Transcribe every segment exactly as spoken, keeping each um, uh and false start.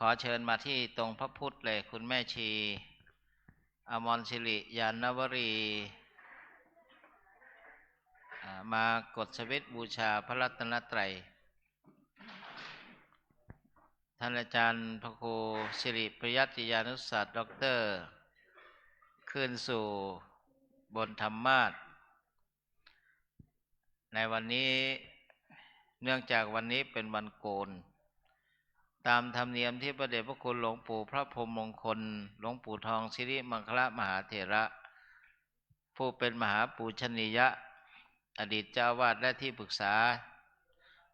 ขอเชิญมาที่ตรงพระพุทธเลย คุณแม่ชี อมรสิริ ยานวรี อ่า มากดสวิตช์บูชาพระรัตนตรัย ท่านอาจารย์พระครูสิริประยัติยานุศาสตร์ ด็อกเตอร์ ขึ้นสู่บนธรรมาสน์ ในวันนี้ เนื่องจากวันนี้เป็นวันโกน ตามธรรมเนียมที่พระเดชพระคุณหลวงปู่พระพรหมมงคล หลวงปู่ทองสิริมังคละมหาเถระ ผู้เป็นมหาปูชนียะ อดีตเจ้าอาวาสและที่ปรึกษา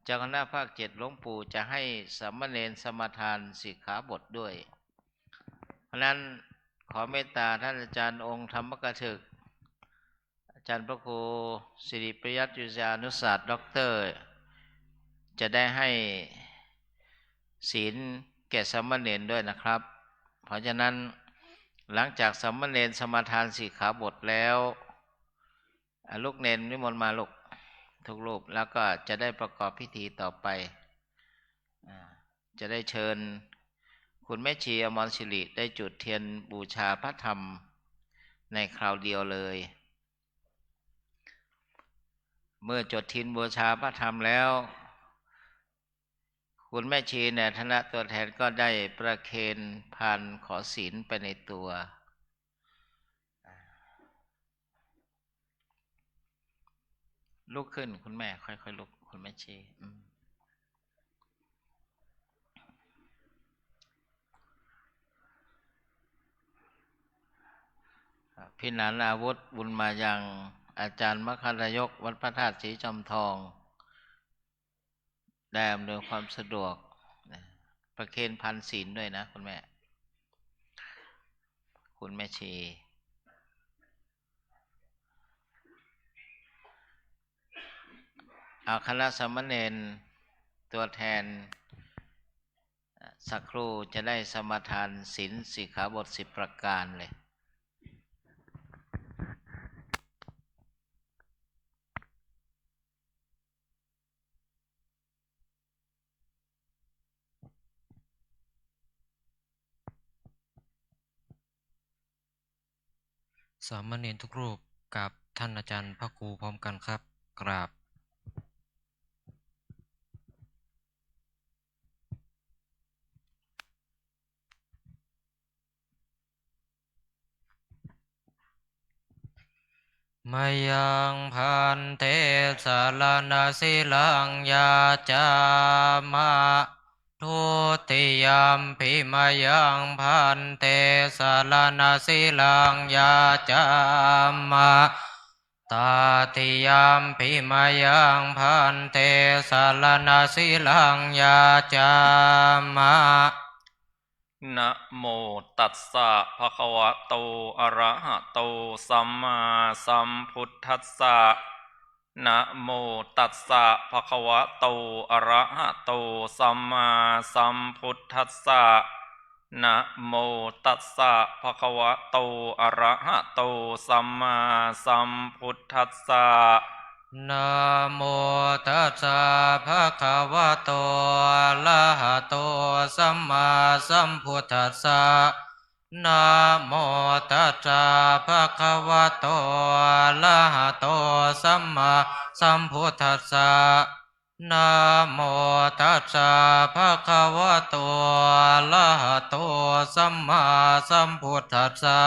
เจ้าคณะภาคเจ็ด หลวงปู่จะให้สามเณรสมาทานสิกขาบทด้วย เพราะฉะนั้นขอเมตตาท่านอาจารย์องค์ธรรมกถึก อาจารย์พระครูสิริประยัติยานุศาสตร์ ด็อกเตอร์ จะได้ให้ศีลแก่สามเณรด้วยนะครับ เพราะฉะนั้นหลังจากสามเณรสมาทานสิกขาบทแล้ว อ่ะ ลูกเณรนิมนต์มาลูก ทุกรูป แล้วก็จะได้ประกอบพิธีต่อไป อ่า จะได้เชิญคุณแม่ชีอมรสิริได้จุดเทียนบูชาพระธรรมในคราวเดียวเลย เมื่อจุดเทียนบูชาพระธรรมแล้ว คุณแม่ชีในฐานะตัวแทนก็ได้ประเคนพานขอศีลไปในตัว ลุกขึ้นคุณแม่ ค่อยๆลุก คุณแม่ชี อืม พินานอาวุธ บุญมายัง อาจารย์มัคคทายก วัดพระธาตุศรีจอมทอง ได้อำนวยความสะดวกนะ ประเคนพานศีลด้วยนะคุณแม่ คุณแม่ชี เอาคณะสามเณรตัวแทน สักครู่จะได้สมาทานศีลสิกขาบทสิบประการเลย สามเณรทุกรูปกราบท่านอาจารย์พระครูพร้อมกันครับ กราบ Mayaṃ bhante saraṇaṃ sīlaṃ yācāma. Dutiyampi mayaṃ bhante saraṇaṃ sīlaṃ yācāma. Tatiyampi mayaṃ bhante saraṇaṃ sīlaṃ yācāma. Namo tassa bhagavato arahato sammāsambuddhassa. Namo tassa bhagavato arahato sammāsambuddhassa. Namo tassa bhagavato arahato sammāsambuddhassa. Namo tassa bhagavato arahato sammāsambuddhassa. Namo tassa bhagavato arahato sammāsambuddhassa. Namo tassa bhagavato arahato sammāsambuddhassa.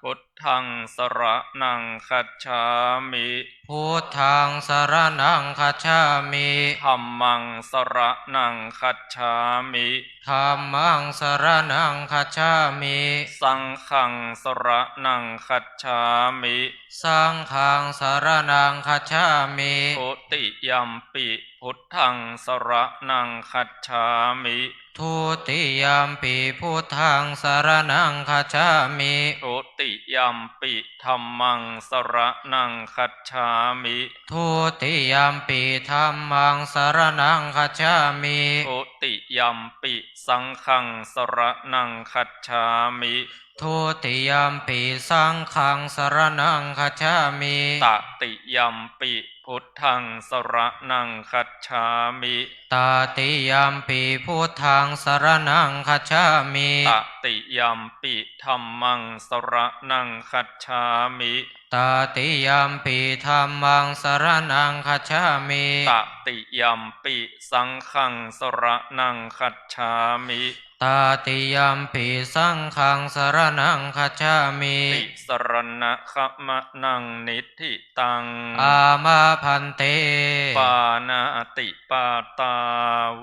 Buddhaṃ saraṇaṃ gacchāmi. Buddhaṃ saraṇaṃ gacchāmi. Dhammaṃ saraṇaṃ gacchāmi. Dhammaṃ saraṇaṃ gacchāmi. Saṅghaṃ saraṇaṃ gacchāmi. Saṅghaṃ saraṇaṃ gacchāmi. Dutiyampi buddhaṃ saraṇaṃ gacchāmi. Dutiyampi buddhaṃ saraṇaṃ gacchāmi. Dutiyampi dhammaṃ saraṇaṃ gacchāmi. Dutiyampi dhammaṃ saraṇaṃ gacchāmi. Dutiyampi saṅghaṃ saraṇaṃ gacchāmi. Dutiyampi saṅghaṃ saraṇaṃ gacchāmi. Tatiyampi Buddhaṃ saraṇaṃ gacchāmi. Tatiyampi buddhaṃ saraṇaṃ gacchāmi. Tatiyampi dhammaṃ saraṇaṃ gacchāmi. Tatiyampi dhammaṃ saraṇaṃ gacchāmi. Tatiyampi saṅghaṃ saraṇaṃ gacchāmi. Tatiyampi saṅghaṃ saraṇaṃ gacchāmi. Tisaraṇagamanaṃ niṭṭhitaṃ. Āma bhante. Pāṇātipātā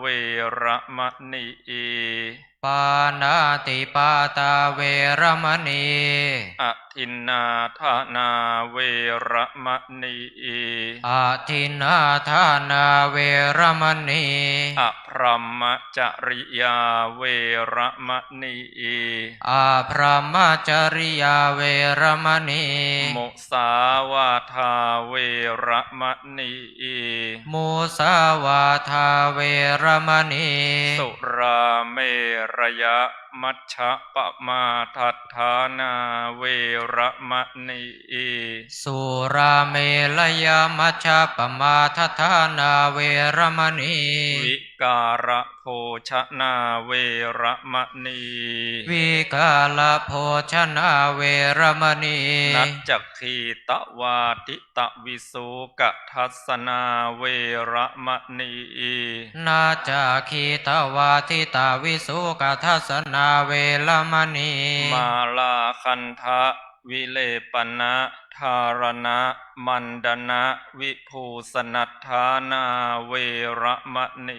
veramaṇī. Pāṇātipātā veramaṇī. Adinnādānā veramaṇī. Adinnādānā veramaṇī. Abrahmacariyā veramaṇī. Abrahmacariyā veramaṇī. Musāvādā veramaṇī. Musāvādā veramaṇī. Surāmerayamajjapamādaṭṭhānā veramaṇī. Surāmerayamajjapamādaṭṭhānā veramaṇī. Vikālabhojanā veramaṇī. Vikālabhojanā veramaṇī. Naccagītavāditavisukaddassanā veramaṇī. Naccagītavāditavisukaddassanā veramaṇī. Mālāgandhavilepanadhāraṇamaṇḍanavibhūsanaṭṭhānā veramaṇī.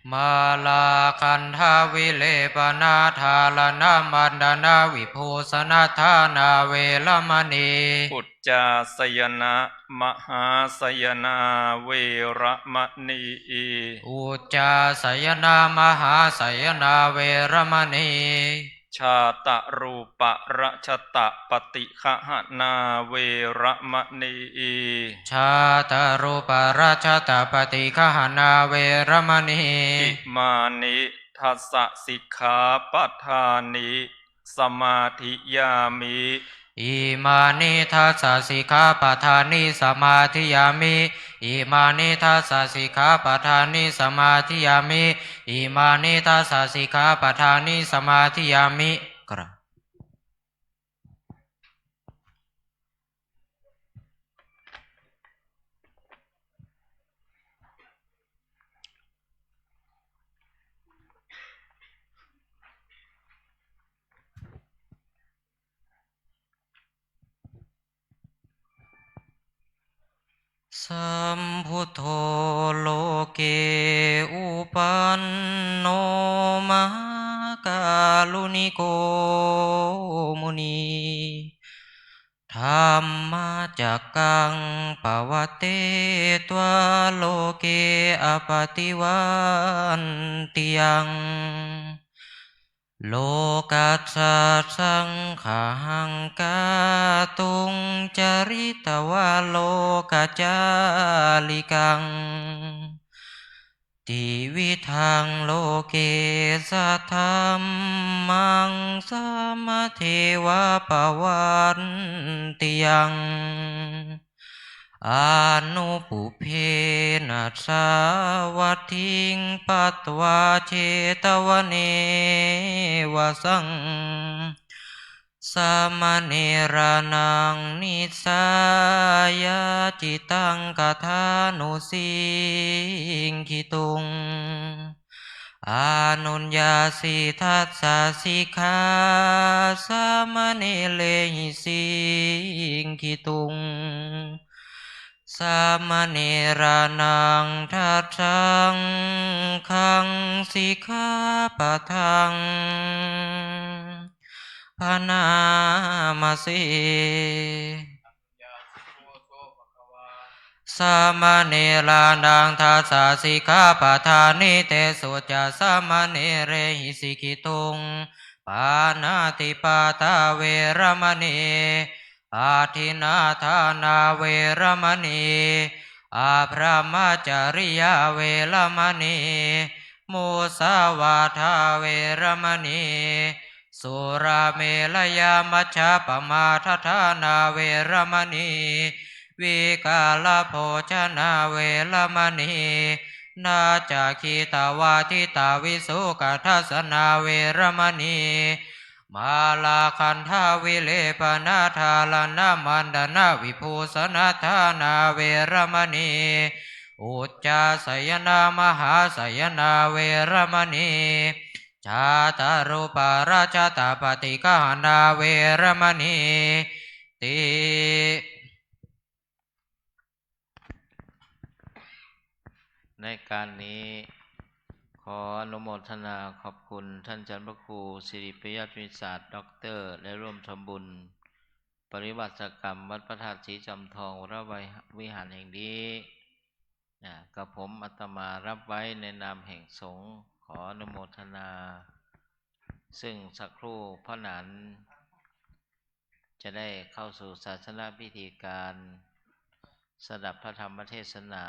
Mālāgandhavilepanadhāraṇamaṇḍanavibhūsanaṭṭhānā veramaṇī. Uccāsayanamahāsayanā veramaṇī. Uccāsayanamahāsayanā veramaṇī. Jātarūparajatapaṭiggahaṇā veramaṇī. Jātarūparajatapaṭiggahaṇā veramaṇī. Imāni dasa sikkhāpadāni samādiyāmi. Imāni dasa sikkhāpadāni samādiyāmi. Imāni dasa sikkhāpadāni samādiyāmi. Imāni dasa sikkhāpadāni samādiyāmi. กราบ Sambuddho loke upanno mahākāruṇiko muṇi, dhammacakkaṃ pavattetitvā loke appaṭivattiyaṃ, lokassa saṅgahaṃ kātuṃ caritvā lokacārikaṃ. Tividhaṃ loke sadhammaṃ samadeva pavattiyaṃ, anupubbena savatthim patvā jetavane vasaṃ, samaṇerānaṃ nissāya cittaṃ kathānu siṅkhituṃ. Anuyyāsi dasa sikkhā samaṇerehi siṅkhituṃ. Samaṇerānaṃ dasasaṅghaṃ sikkhāpadaṃ bhaṇāma se. Samaṇerānaṃ dasa sikkhāpadāni, tesu ca samaṇerehi siṅkhituṃ. Pāṇātipātā veramaṇī, adinnādānā veramaṇī, abrahmacariyā veramaṇī, musāvādā veramaṇī, surāmerayamajjapamādaṭṭhānā veramaṇī, วิกาลโภชนาเวรมณี นัจจาคีตวาทิตาวิสุขทัสสนาเวรมณี มาลาคันธาวิเลปนาทาลนมันดนวิภูสนทานาเวรมณี อุจจาสยนามหาสยนาเวรมณี ชาตารุปาราชาตาปฏิกหานาเวรมณี ติ ในการนี้ ขออนุโมทนาขอบคุณท่านอาจารย์พระครูสิริปิยะทวีศาสตร์ ด็อกเตอร์ ได้ร่วมทำบุญปริวาสกรรมวัดพระธาตุศรีจอมทองวรวิหารแห่งนี้ นะ กระผมอาตมารับไว้ในนามแห่งสงฆ์ ขออนุโมทนา ซึ่งสักครู่พ่อหนาน จะได้เข้าสู่ศาสนพิธีการสดับพระธรรมเทศนา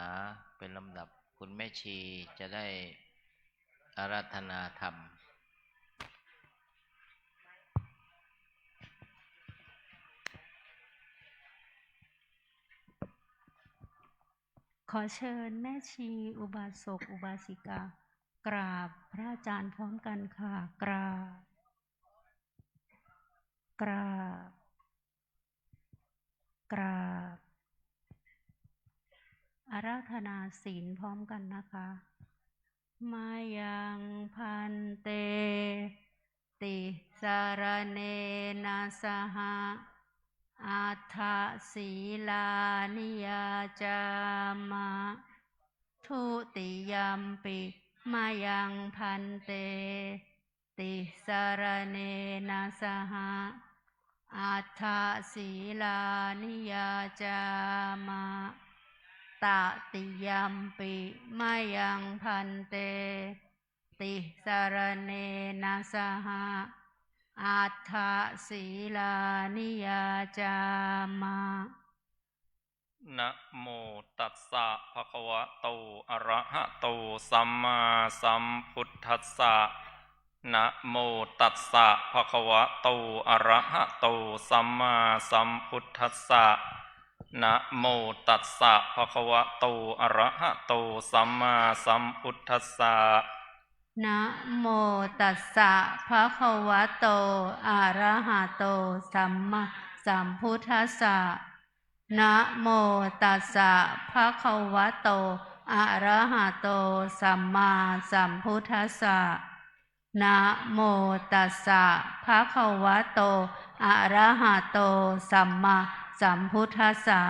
เป็นลำดับ คุณแม่ชีจะได้อาราธนาธรรม ขอเชิญแม่ชีอุบาสกอุบาสิกา กราบพระอาจารย์พร้อมกันค่ะ กราบ กราบ กราบ อาราธนาศีลพร้อมกันนะคะ มายัง ภันเต ติสรเณนะสหะ อัฏฐสีลานิยาจามะ ทุติยัมปิ มะยัง ภันเต ติสรเณนะสหะ อัฏฐสีลานิยาจามะ ตติยัมปิ มะยัง ภันเต ติสรเณนะสหะ อัฏฐสีลานิยาจามะ นะโมตัสสะ ภะคะวะโต อะระหะโต สัมมาสัมพุทธัสสะ นะโมตัสสะ ภะคะวะโต อะระหะโต สัมมาสัมพุทธัสสะ นะโมตัสสะ ภะคะวะโต อะระหะโต สัมมาสัมพุทธัสสะ นะโมตัสสะ ภะคะวะโต อะระหะโต สัมมาสัมพุทธัสสะ นะโมตัสสะ ภะคะวะโต อะระหะโต สัมมาสัมพุทธัสสะ นะโมตัสสะ ภะคะวะโต อะระหะโต สัมมาสัมพุทธัสสะ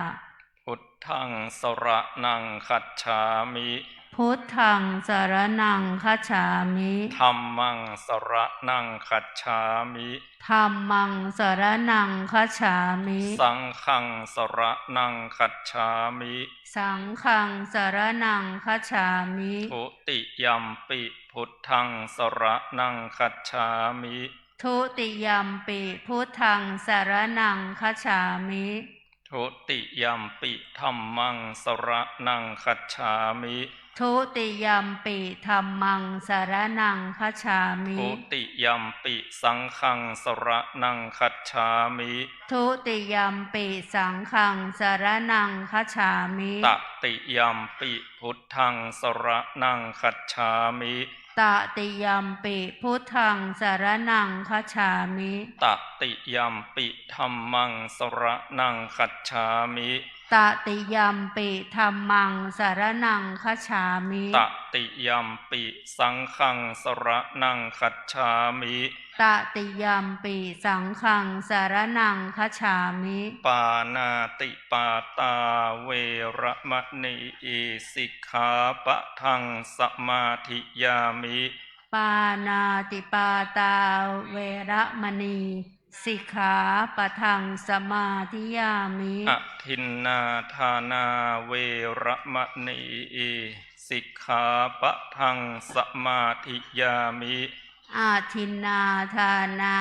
พุทธังสรณังคัจฉามิ พุทธังสรณังคัจฉามิ ธัมมังสรณังคัจฉามิ ธัมมังสรณังคัจฉามิ สังฆังสรณังคัจฉามิ สังฆังสรณังคัจฉามิ ทุติยัมปิ พุทธังสรณังคัจฉามิ ทุติยัมปิ พุทธังสรณังคัจฉามิ ทุติยัมปิ ธัมมังสรณังคัจฉามิ ทุติยัมปิ ธัมมังสรณังคัจฉามิ ทุติยัมปิ สังฆังสรณังคัจฉามิ ทุติยัมปิ สังฆังสรณังคัจฉามิ ตติยัมปิ พุทธังสรณังคัจฉามิ ตติยัมปิ พุทธังสรณังคัจฉามิ ตติยัมปิ ธัมมังสรณังคัจฉามิ ตติยัมปิ ธัมมังสรณังคัจฉามิ ตติยัมปิ สังฆังสรณังคัจฉามิ ตติยัมปิ สังฆังสรณังคัจฉามิ ปาณาติปาตา เวระมะณี สิกขาปะทังสมาธิยามิ ปาณาติปาตา เวระมะณี สิกขาปะทังสมาธิยามิ อทินนาทานา เวระมะณี สิกขาปะทังสมาธิยามิ อทินนาทานา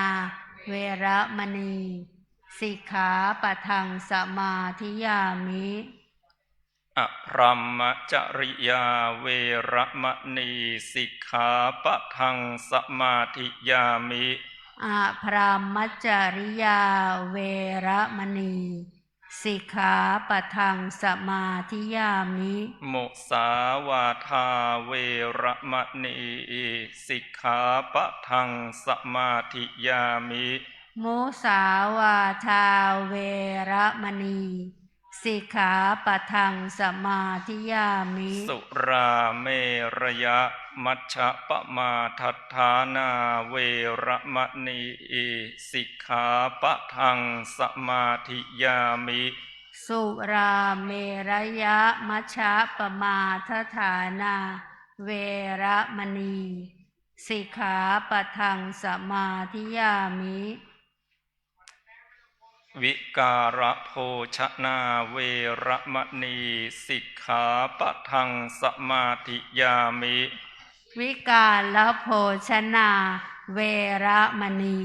เวระมะณี สิกขาปะทังสมาธิยามิ อพรหมจริยา เวระมะณี สิกขาปะทังสมาธิยามิ อพรหมจริยา เวระมะณี สิกขาปะทังสมาธิยามิ มุสาวาทาเวระมะนี สิกขาปะทังสมาธิยามิ มุสาวาทาเวระมะนี สิกขาปะทังสมาธิยามิ สุราเมรยะมัชฌะปะมาทัฏฐานาเวระมะนี สิกขาปะทังสมาธิยามิ สุราเมรยะมัชฌะปะมาทัฏฐานาเวระมะนี สิกขาปะทังสมาธิยามิ วิการะโภชนาเวระมะนี สิกขาปะทังสมาธิยามิ วิการะโภชนาเวระมะนี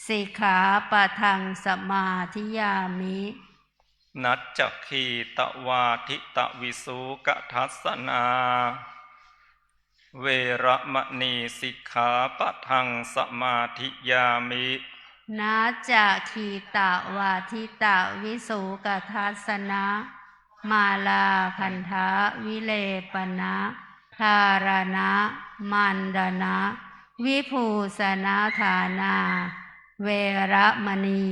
สิกขาปะทังสมาธิยามิ นัจจะขีตวาทิตวิสูกทัสสนา เวระมะนี สิกขาปะทังสมาธิยามิ นัจจะขีตวาทิตวิสูกทัสสนะ มาลาขันธะวิเลปนะ ธารณะ มันดนะ วิภูสนะฐานา เวระมะนี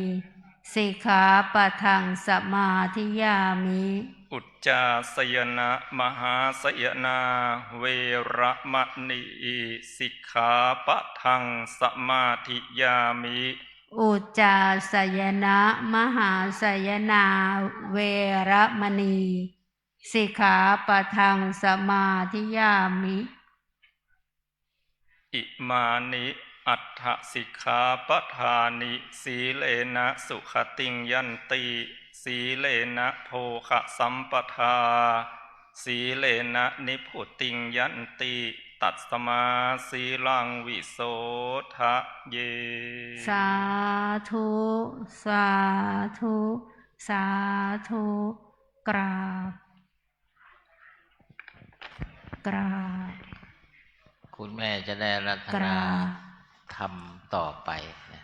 สิกขาปะทังสมาธิยามิ อุจจาสยนะมหาสยนา เวระมะนี สิกขาปะทังสมาธิยามิ อุจจาสยนะมหาสยนา เวระมะนี สิกขาปะทังสมาธิยามิ อิมานิ อัฏฐสิกขาปะทานิ สีเลนะสุขติงยันติ สีเลนะโภคะสัมปทา สีเลนะนิพพุติงยันติ ตัสมาสีลังวิโสทะเย สาธุ สาธุ สาธุ กราบ กราบ คุณแม่จะได้อาราธนา กราบ ธรรมต่อไปนะ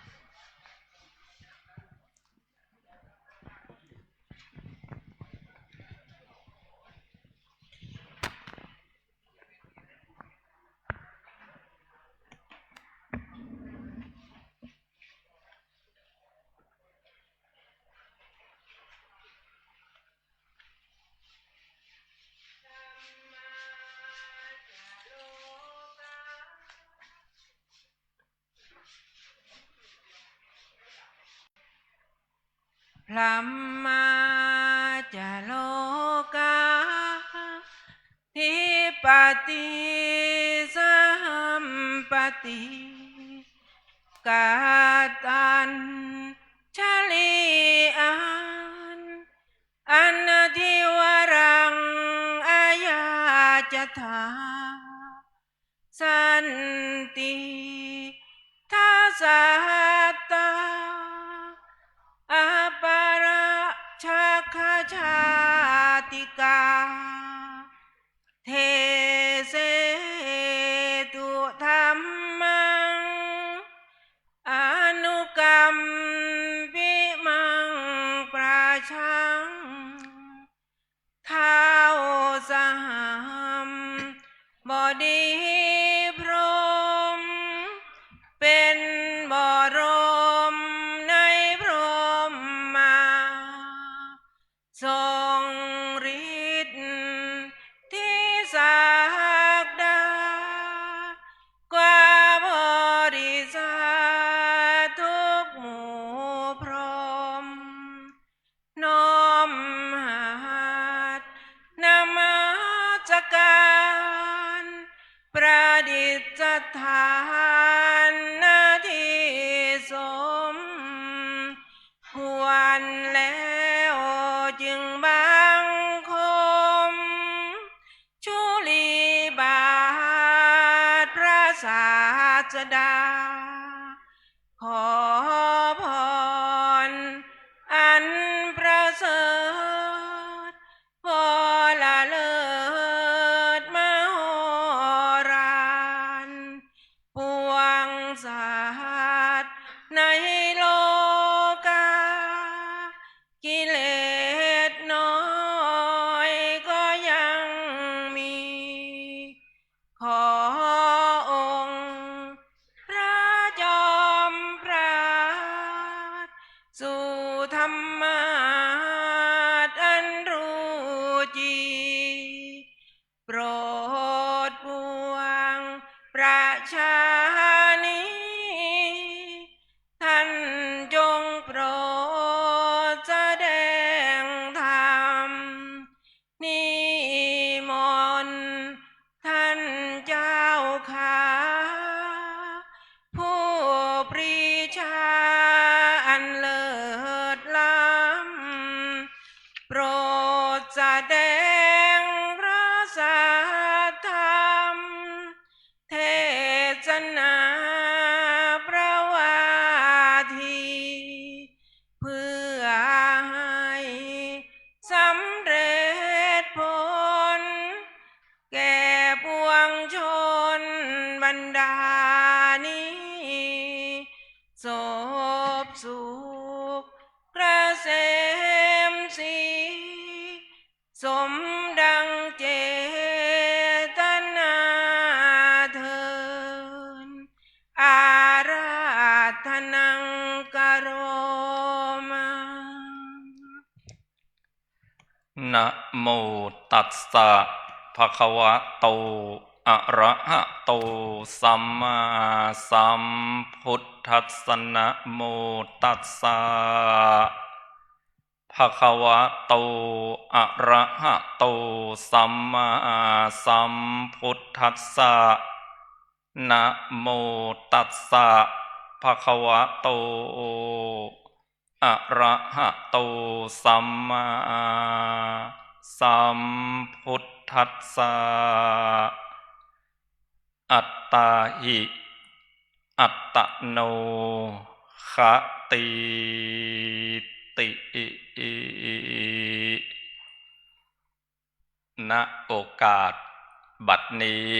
Brahmā ca lokadhipatī sahampati, kattañjalī an anadhivaraṃ ayācatha. Santi dasahattā aparājitakhajātikā, desetu dhammaṃ anukampimaṃ pajaṃ. ท้าวสหัมบดีพรหม เป๋นบรมในพรหมา ทรงฤทธิศักดา กว่าบริษัททุกหมู่พรหม น้อมหัตถ์นมัสการ ประดิษฐาน ณ ที่สมควรแล้ว จึงบังคม ธุลีบาทพระศาสดา ขอพรอันประเสริฐ พอละเลิศมโหฬาร ปวงสัตว์ในโลกา กิเล โปรดปวงประชานี้ ท่านจงโปรดแสดงธรรม นิมนต์ท่านเจ้าข้า ผู้ปรีชาอันเลิศล้ำ โปรดแสดงพระสัทธรรม เทศนาพระวาที เพื่อให้สำเร็จผล แก่ปวงชนบรรดานี้ สบสุขเกษมศรี สมดังเจตนาเทิน อาราธนังกโรมา นะโมตัสสะ ภะคะวะโต อะระหะโต สัมมาสัมพุทธัสสะ นะโมตัสสะ ภะคะวะโต อะระหะโต สัมมาสัมพุทธัสสะ นะโมตัสสะ ภะคะวะโต อะระหะโต สัมมาสัมพุทธัสสะ อัตตาหิ อัตโต โน คติ ติ ณ โอกาสบัดนี้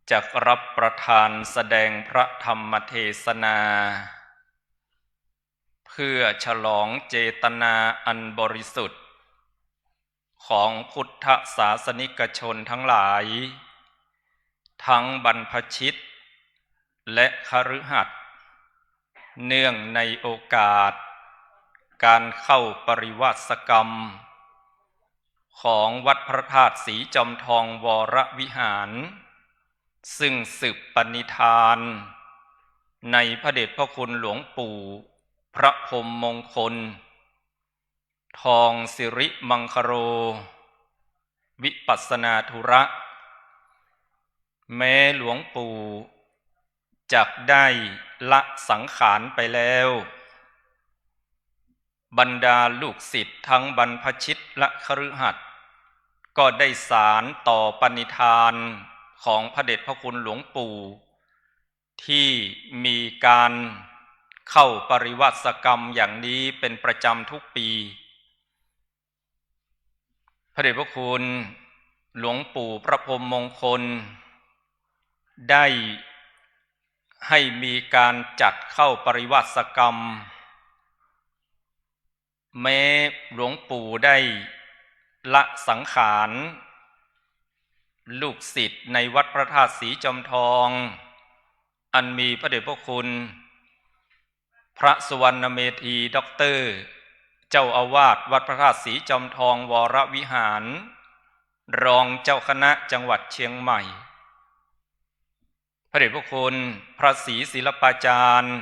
จักรับประทานแสดงพระธรรมเทศนา เพื่อฉลองเจตนาอันบริสุทธิ์ ของพุทธศาสนิกชนทั้งหลาย ทั้งบรรพชิตและคฤหัสถ์ เนื่องในโอกาสการเข้าปริวาสกรรม ของวัดพระธาตุศรีจอมทองวรวิหาร ซึ่งสืบปณิธาน ในพระเดชพระคุณหลวงปู่พระพรหมมงคล ทองสิริมังคโล วิปัสสนาธุระ แม้หลวงปู่จักได้ละสังขารไปแล้ว บรรดาลูกศิษย์ทั้งบรรพชิตและคฤหัสถ์ ก็ได้สานต่อปณิธานของพระเดชพระคุณหลวงปู่ ที่มีการเข้าปริวาสกรรมอย่างนี้เป็นประจำทุกปี พระเดชพระคุณหลวงปู่พระพรหมมงคล ได้ให้มีการจัดเข้าปริวาสกรรม แม้หลวงปู่ได้ละสังขาร ลูกศิษย์ในวัดพระธาตุศรีจอมทอง อันมีพระเดชพระคุณ พระสุวรรณเมธี ด็อกเตอร์ เจ้าอาวาสวัดพระธาตุศรีจอมทองวรวิหาร รองเจ้าคณะจังหวัดเชียงใหม่ พระเดชพระคุณพระศรีศิลปาจารย์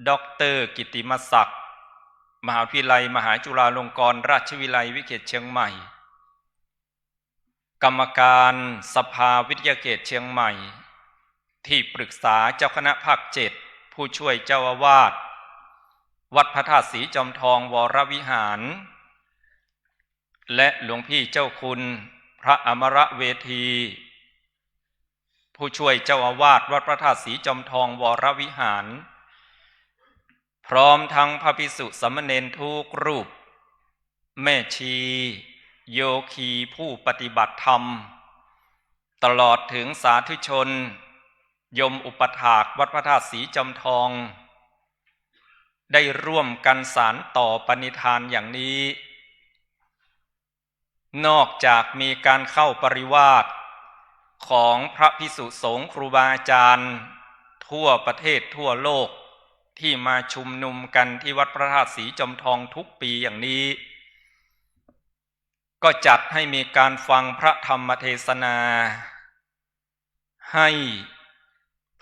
ด็อกเตอร์ กิตติมศักดิ์ มหาวิทยาลัยมหาจุฬาลงกรณราชวิทยาลัยวิเขตเชียงใหม่ กรรมการสภาวิทยาเขตเชียงใหม่ ที่ปรึกษาเจ้าคณะภาคเจ็ด ผู้ช่วยเจ้าอาวาสวัดพระธาตุศรีจอมทองวรวิหาร และหลวงพี่เจ้าคุณพระอมรเวที ผู้ช่วยเจ้าอาวาสวัดพระธาตุศรีจอมทองวรวิหาร พร้อมทั้งพระภิกษุสามเณรทุกรูป แม่ชี โยคีผู้ปฏิบัติธรรม ตลอดถึงสาธุชน โยมอุปัฏฐากวัดพระธาตุศรีจอมทอง ได้ร่วมกันสานต่อปณิธานอย่างนี้ นอกจากมีการเข้าปริวาสของพระภิกษุสงฆ์ครูบาอาจารย์ทั่วประเทศทั่วโลก ที่มาชุมนุมกันที่วัดพระธาตุศรีจอมทองทุกปีอย่างนี้ ก็จัดให้มีการฟังพระธรรมเทศนา ให้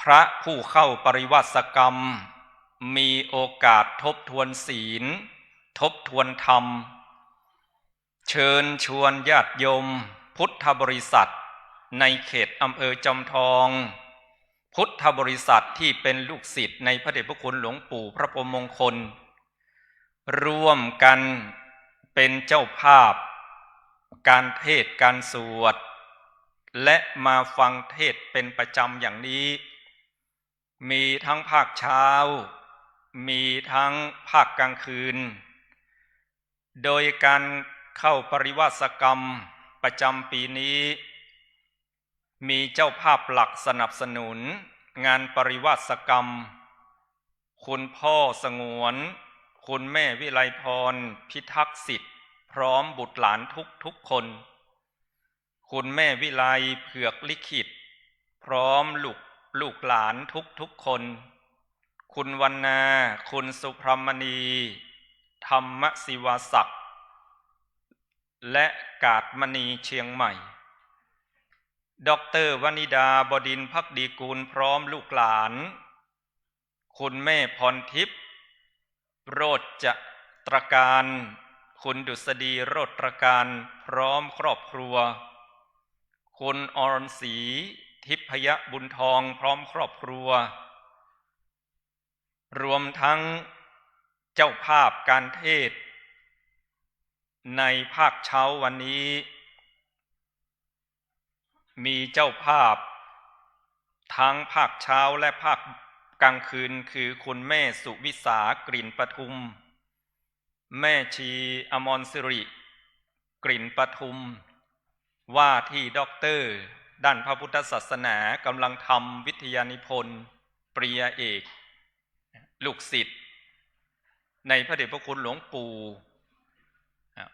พระผู้เข้าปริวาสกรรมมีโอกาสทบทวนศีล ทบทวนธรรม เชิญชวนญาติโยมพุทธบริษัทในเขตอำเภอจอมทอง พุทธบริษัทที่เป็นลูกศิษย์ในพระเดชพระคุณหลวงปู่พระพรหมมงคล ร่วมกันเป็นเจ้าภาพการเทศน์การสวด และมาฟังเทศน์เป็นประจำอย่างนี้ มีทั้งภาคเช้า มีทั้งภาคกลางคืน โดยการเข้าปริวาสกรรมประจำปีนี้ มีเจ้าภาพหลักสนับสนุนงานปริวาสกรรม คุณพ่อสงวน คุณแม่วิไลพร พิทักษ์สิทธิ์ พร้อมบุตรหลานทุกๆ คน คุณแม่วิไลเผือกลิขิต พร้อมลูก ลูกหลานทุกๆ คน คุณวรรณา คุณสุพรหมณี ธรรมศิวาศักดิ์ และกาดมณีเชียงใหม่ ด็อกเตอร์วนิดา บดินทร์ภักดีกูล พร้อมลูกหลาน คุณแม่พรทิพย์ โรจตรการ คุณดุษฎี โรจตรการ พร้อมครอบครัว คุณอรศรี ทิพยบุญทอง พร้อมครอบครัว รวมทั้งเจ้าภาพการเทศน์ในภาคเช้าวันนี้ มีเจ้าภาพทั้งภาคเช้าและภาคกลางคืน คือคุณแม่สุวิสา กลิ่นประทุม แม่ชีอมรสิริ กลิ่นประทุม ว่าที่ด็อกเตอร์ด้านพระพุทธศาสนา กำลังทำวิทยานิพนธ์ปริญญาเอก ลูกศิษย์ในพระเดชพระคุณหลวงปู่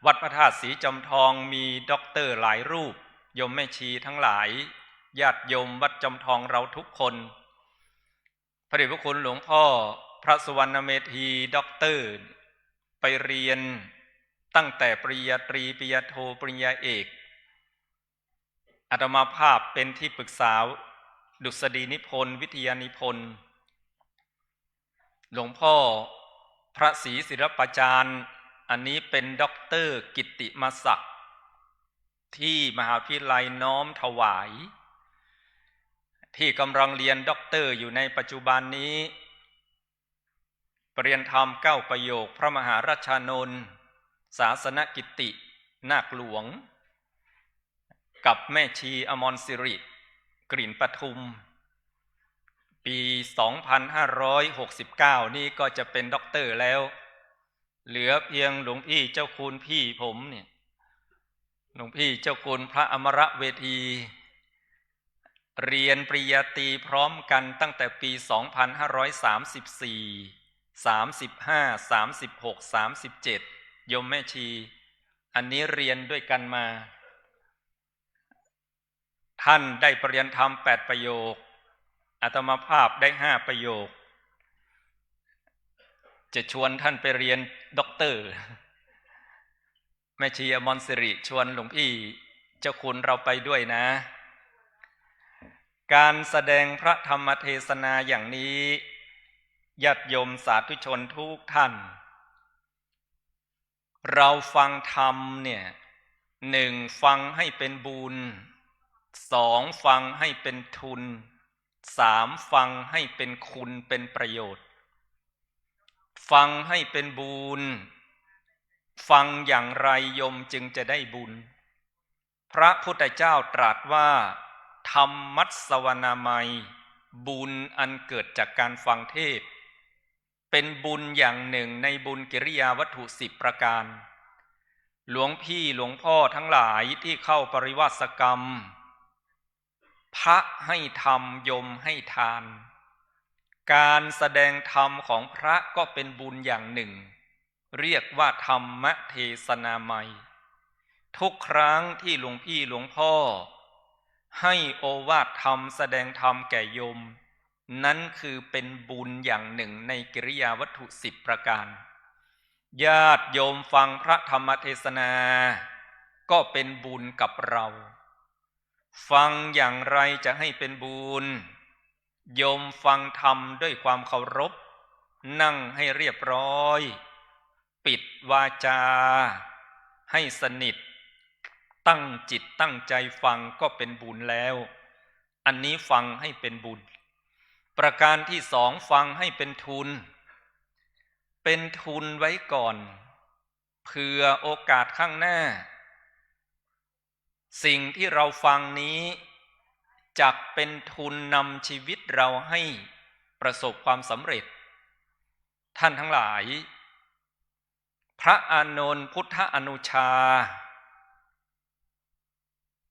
วัดพระธาตุศรีจอมทองมีด็อกเตอร์หลายรูป โยมแม่ชีทั้งหลาย ญาติโยมวัดจอมทองเราทุกคน พระเดชพระคุณหลวงพ่อพระสุวรรณเมธี ด็อกเตอร์ ไปเรียนตั้งแต่ปริญญาตรี ปริญญาโท ปริญญาเอก อาตมาภาพเป็นที่ปรึกษาดุษฎีนิพนธ์ วิทยานิพนธ์ หลวงพ่อพระศรีศิลปาจารย์ อันนี้เป็นด็อกเตอร์กิตติมศักดิ์ ที่มหาวิทยาลัยน้อมถวาย ที่กำลังเรียนด็อกเตอร์อยู่ในปัจจุบันนี้ ปริญญาธรรมเก้าประโยค พระมหารัชชานนท์ ศาสนกิตติ นาคหลวง กับแม่ชีอมรสิริ กลิ่นประทุม ปีสองพันห้าร้อยหกสิบเก้านี้ก็จะเป็นด็อกเตอร์แล้ว เหลือเพียงหลวงพี่เจ้าคุณพี่ผมเนี่ย หลวงพี่เจ้าคุณพระอมรเวที เรียนปริญญาตรีพร้อมกันตั้งแต่ปีสองพันห้าร้อยสามสิบสี่ สามสิบห้า สามสิบหก สามสิบเจ็ด โยมแม่ชี อันนี้เรียนด้วยกันมา ท่านได้ปริญญาธรรมแปดประโยค อาตมาภาพได้ห้าประโยค จะชวนท่านไปเรียนด็อกเตอร์ แม่ชีอมรสิริชวนหลวงพี่เจ้าคุณเราไปด้วยนะ การแสดงพระธรรมเทศนาอย่างนี้ ญาติโยมสาธุชนทุกท่าน เราฟังธรรมเนี่ย หนึ่ง ฟังให้เป็นบุญ สอง ฟังให้เป็นทุน สาม ฟังให้เป็นคุณเป็นประโยชน์ ฟังให้เป็นบุญ ฟังอย่างไรโยมจึงจะได้บุญ พระพุทธเจ้าตรัสว่า ธรรมัสสวนามัย บุญอันเกิดจากการฟังเทศน์ เป็นบุญอย่างหนึ่งในบุญกิริยาวัตถุสิบประการ หลวงพี่หลวงพ่อทั้งหลายที่เข้าปริวาสกรรม พระให้ธรรม โยมให้ทาน การแสดงธรรมของพระก็เป็นบุญอย่างหนึ่ง เรียกว่าธรรมเทศนามัย ทุกครั้งที่หลวงพี่หลวงพ่อให้โอวาทธรรม แสดงธรรมแก่โยม นั้นคือเป็นบุญอย่างหนึ่งในกิริยาวัตถุสิบประการ ญาติโยมฟังพระธรรมเทศนา ก็เป็นบุญกับเรา ฟังอย่างไรจะให้เป็นบุญ โยมฟังธรรมด้วยความเคารพ นั่งให้เรียบร้อย ปิดวาจาให้สนิท ตั้งจิตตั้งใจฟังก็เป็นบุญแล้ว อันนี้ฟังให้เป็นบุญ ประการที่สอง ฟังให้เป็นทุน เป็นทุนไว้ก่อน เผื่อโอกาสข้างหน้า สิ่งที่เราฟังนี้จักเป็นทุนนำชีวิตเราให้ประสบความสำเร็จ ท่านทั้งหลาย พระอานนท์พุทธอนุชา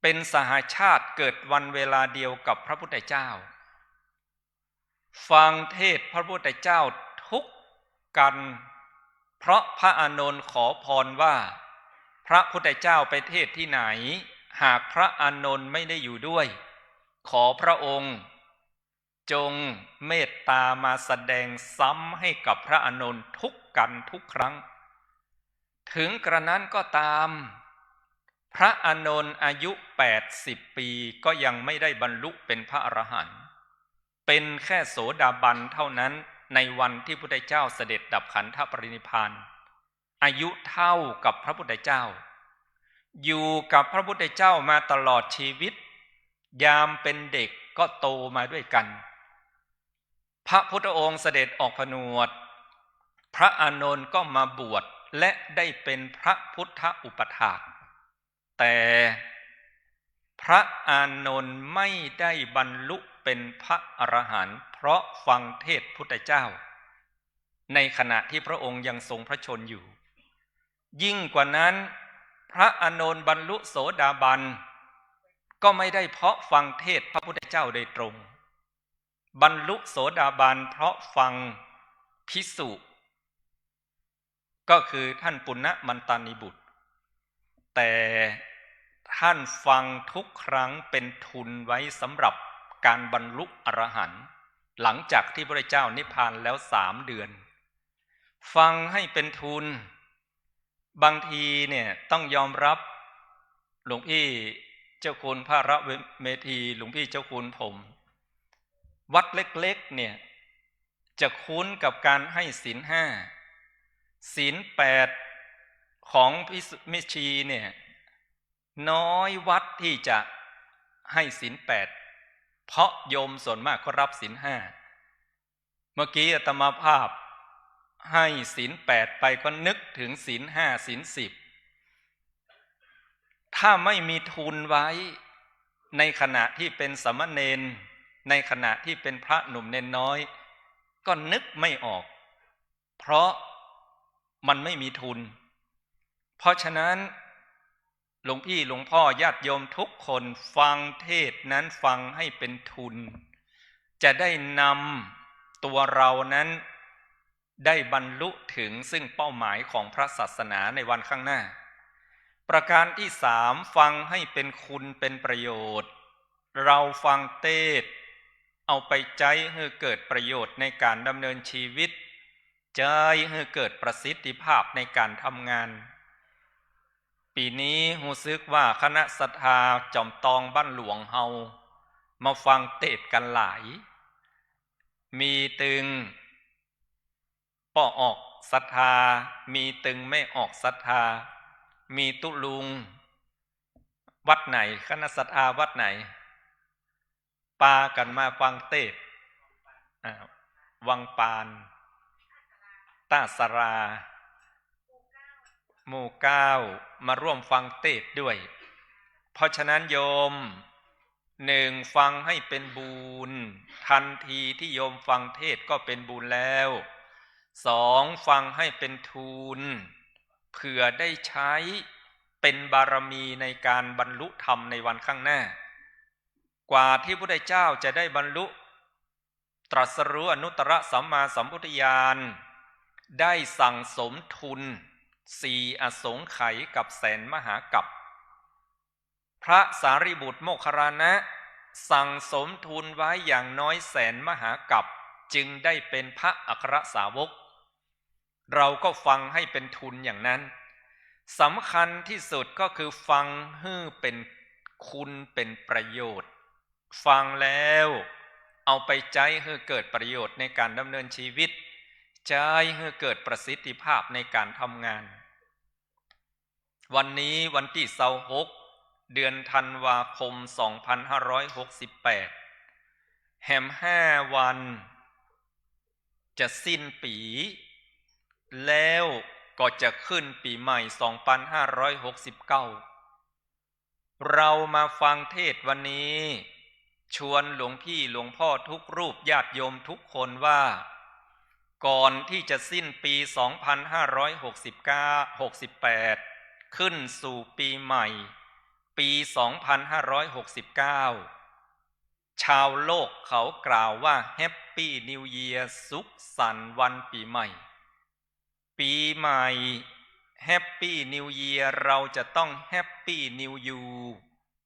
เป็นสหาชาติเกิดวันเวลาเดียวกับพระพุทธเจ้า ฟังเทศน์พระพุทธเจ้าทุกกัน เพราะพระอานนท์ขอพรว่า พระพุทธเจ้าไปเทศน์ที่ไหน หากพระอานนท์ไม่ได้อยู่ด้วย ขอพระองค์จงเมตตามาแสดงซ้ำให้กับพระอานนท์ทุกกันทุกครั้ง ถึงกระนั้นก็ตาม พระอานนท์อายุแปดสิบปีก็ยังไม่ได้บรรลุเป็นพระอรหันต์ เป็นแค่โสดาบันเท่านั้น ในวันที่พุทธเจ้าเสด็จดับขันธปรินิพพาน อายุเท่ากับพระพุทธเจ้า อยู่กับพระพุทธเจ้ามาตลอดชีวิต ยามเป็นเด็กก็โตมาด้วยกัน พระพุทธองค์เสด็จออกผนวด พระอานนท์ก็มาบวชและได้เป็นพระพุทธอุปัฏฐาก แต่พระอานนท์ไม่ได้บรรลุเป็นพระอรหันต์ เพราะฟังเทศน์พุทธเจ้า ในขณะที่พระองค์ยังทรงพระชนม์อยู่ ยิ่งกว่านั้น พระอานนท์บรรลุโสดาบัน ก็ไม่ได้เพราะฟังเทศน์พระพุทธเจ้าโดยตรง บรรลุโสดาบันเพราะฟังภิกษุ ก็คือท่านปุณณมันตานีบุตร แต่ท่านฟังทุกครั้งเป็นทุนไว้สำหรับการบรรลุอรหันต์ หลังจากที่พระเจ้านิพพานแล้วสามเดือน ฟังให้เป็นทุน บางทีเนี่ยต้องยอมรับ หลวงพี่เจ้าคุณพระเมธี หลวงพี่เจ้าคุณผม วัดเล็กๆเนี่ย จะคุ้นกับการให้ศีลห้า ศีลแปด ของพิสุ แม่ชีเนี่ย น้อยวัดที่จะให้ศีลแปด เพราะโยมส่วนมากก็รับศีลห้า เมื่อกี้อาตมาภาพให้ศีลแปดไปก็นึกถึงศีลห้า ศีลสิบ ถ้าไม่มีทุนไว้ ในขณะที่เป็นสามเณร ในขณะที่เป็นพระหนุ่มเณรน้อย ก็นึกไม่ออก เพราะมันไม่มีทุน เพราะฉะนั้น หลวงพี่หลวงพ่อญาติโยมทุกคนฟังเทศน์นั้นฟังให้เป็นทุน จะได้นำตัวเรานั้นได้บรรลุถึงซึ่งเป้าหมายของพระศาสนาในวันข้างหน้า ประการที่สาม ฟังให้เป็นคุณเป็นประโยชน์ เราฟังเทศน์ เอาไปใจ๊หื้อเกิดประโยชน์ในการดำเนินชีวิต ใจ๊หื้อเกิดประสิทธิภาพในการทำงาน ปี๋นี้ฮู้สึกว่าคณะศรัทธาจอมตองบ้านหลวงเฮา มาฟังเทศน์กั๋นหลาย มีตึงป้อออกศรัทธา มีตึงแม่ออกศรัทธา มีตุ๊ลุง วัดไหน คณะศรัทธาวัดไหน ปากั๋นมาฟังเทศน์ อ่า วังปาน ต้าสารา หมู่เก้า มาร่วมฟังเทศน์ด้วย เพราะฉะนั้นโยม หนึ่ง ฟังให้เป็นบุญ ทันทีที่โยมฟังเทศน์ก็เป็นบุญแล้ว สอง ฟังให้เป็นทุน เผื่อได้ใช้เป็นบารมีในการบรรลุธรรมในวันข้างหน้า กว่าที่พุทธเจ้าจะได้บรรลุตรัสรู้อนุตตรสัมมาสัมพุทธญาณ ได้สั่งสมทุนสี่อสงไขยกับแสนมหากัป พระสารีบุตรโมคคัลลานะสั่งสมทุนไว้อย่างน้อยแสนมหากัป จึงได้เป็นพระอัครสาวก เราก็ฟังให้เป็นทุนอย่างนั้น สำคัญที่สุดก็คือฟังหื้อเป๋นคุณเป๋นประโยชน์ ฟังแล้วเอาไปใจ๊หื้อเกิดประโยชน์ในก๋านดำเนินชีวิต ใจ๊หื้อเกิดประสิทธิภาพในก๋านทำงาน วันนี้วันตี้ซาวหก เดือนธันวาคม สองพันห้าร้อยหกสิบแปด แหมห้าวันจะสิ้นปี๋ แล้วก็จะขึ้นปี๋ใหม่ สองพันห้าร้อยหกสิบเก้า เรามาฟังเทศน์วันนี้ ชวนหลวงพี่หลวงพ่อทุกรูป ญาติโยมทุกคนว่า ก่อนที่จะสิ้นปี๋ สองพันห้าร้อยหกสิบเก้า หกสิบแปด ขึ้นสู่ปี๋ใหม่ ปี๋ สองพันห้าร้อยหกสิบเก้า ชาวโลกเขากล่าวว่า Happy New Year สุขสันต์วันปี๋ใหม่ ปี๋ใหม่ Happy New Year เราจะต้อง Happy New You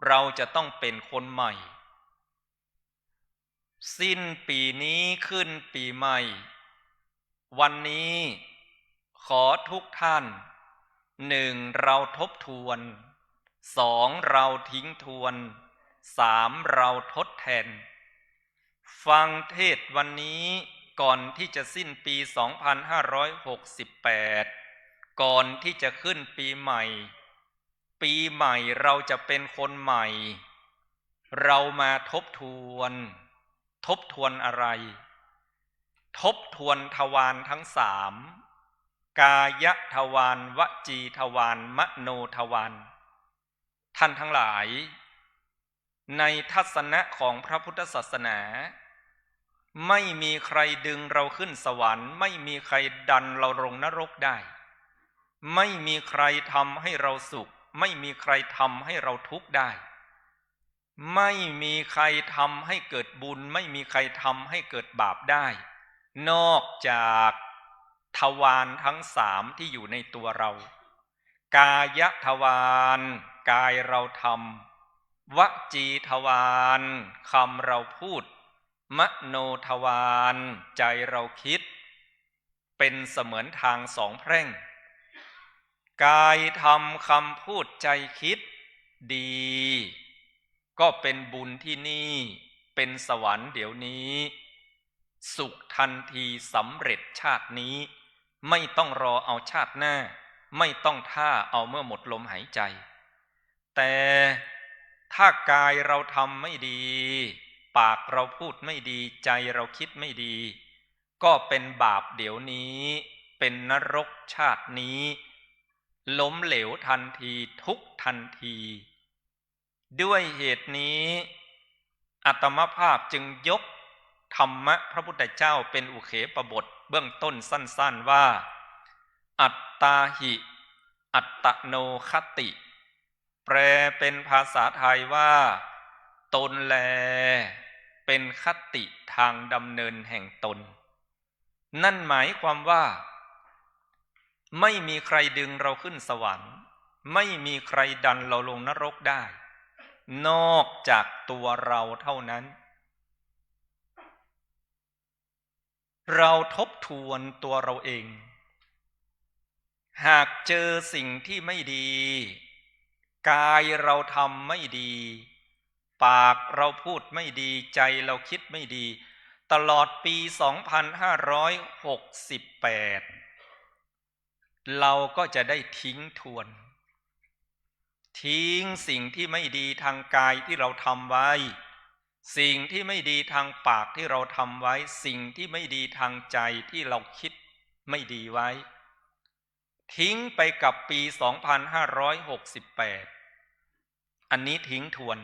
เราจะต้องเป๋นคนใหม่ สิ้นปี๋นี้ขึ้นปี๋ใหม่ วันนี้ขอทุกท่าน หนึ่ง เราทบทวน สอง เราทิ้งทวน สาม เราทดแทน ฟังเทศน์วันนี้ก่อนที่จะสิ้นปี๋ สองพันห้าร้อยหกสิบแปด ก่อนที่จะขึ้นปี๋ใหม่ ปี๋ใหม่เราจะเป๋นคนใหม่ เรามาทบทวน ทบทวนอะไร ทบทวนทวารทั้งสาม กายทวาร วจีทวาร มโนทวาร ท่านทั้งหลาย ในทัศนะของพระพุทธศาสนา ไม่มีใครดึงเราขึ้นสวรรค์ ไม่มีใครดันเราลงนรกได้ ไม่มีใครทำให้เราสุข ไม่มีใครทำให้เราทุกข์ได้ ไม่มีใครทำให้เกิดบุญ ไม่มีใครทำให้เกิดบาปได้ นอกจากทวารทั้งสามที่อยู่ในตัวเรา กายทวาร กายเราทำ วจีทวาร คำเราพูด มโนทวาร ใจเราคิด เป๋นเสมือนทางสองแพร่ง กายทำคำพูดใจคิดดี ก็เป๋นบุญที่นี่ เป๋นสวรรค์เดี๋ยวนี้ สุขทันที สำเร็จชาตินี้ ไม่ต้องรอเอาชาติหน้า ไม่ต้องท่าเอาเมื่อหมดลมหายใจ แต่ถ้ากายเราทำไม่ดี ปากเราพูดไม่ดี ใจเราคิดไม่ดี ก็เป๋นบาปเดี๋ยวนี้ เป๋นนรกชาตินี้ ล้มเหลวทันที ทุกข์ทันที ด้วยเหตุนี้ อาตมาภาพจึงยกธรรมะพระพุทธเจ้าเป๋นอุเขปบทเบื้องต้นสั้นๆ ว่า อัตตาหิ อัตตโนคติ แปลเป๋นภาษาไทยว่า ตนแลเป๋นคติทางดำเนินแห่งตน นั่นหมายความว่า ไม่มีใครดึงเราขึ้นสวรรค์ ไม่มีใครดันเราลงนรกได้ นอกจากตัวเราเท่านั้น เราทบทวนตัวเราเอง หากเจอสิ่งที่ไม่ดี กายเราทำไม่ดี ปากเราพูดไม่ดี ใจเราคิดไม่ดี ตลอดปี๋ สองพันห้าร้อยหกสิบแปด เราก็จะได้ทิ้งทวน ทิ้งสิ่งที่ไม่ดีทางกายที่เราทำไว้ สิ่งที่ไม่ดีทางปากที่เราทำไว้ สิ่งที่ไม่ดีทางใจที่เราคิดไม่ดีไว้ ทิ้งไปกับปี๋ สองพันห้าร้อยหกสิบแปด อันนี้ทิ้งทวน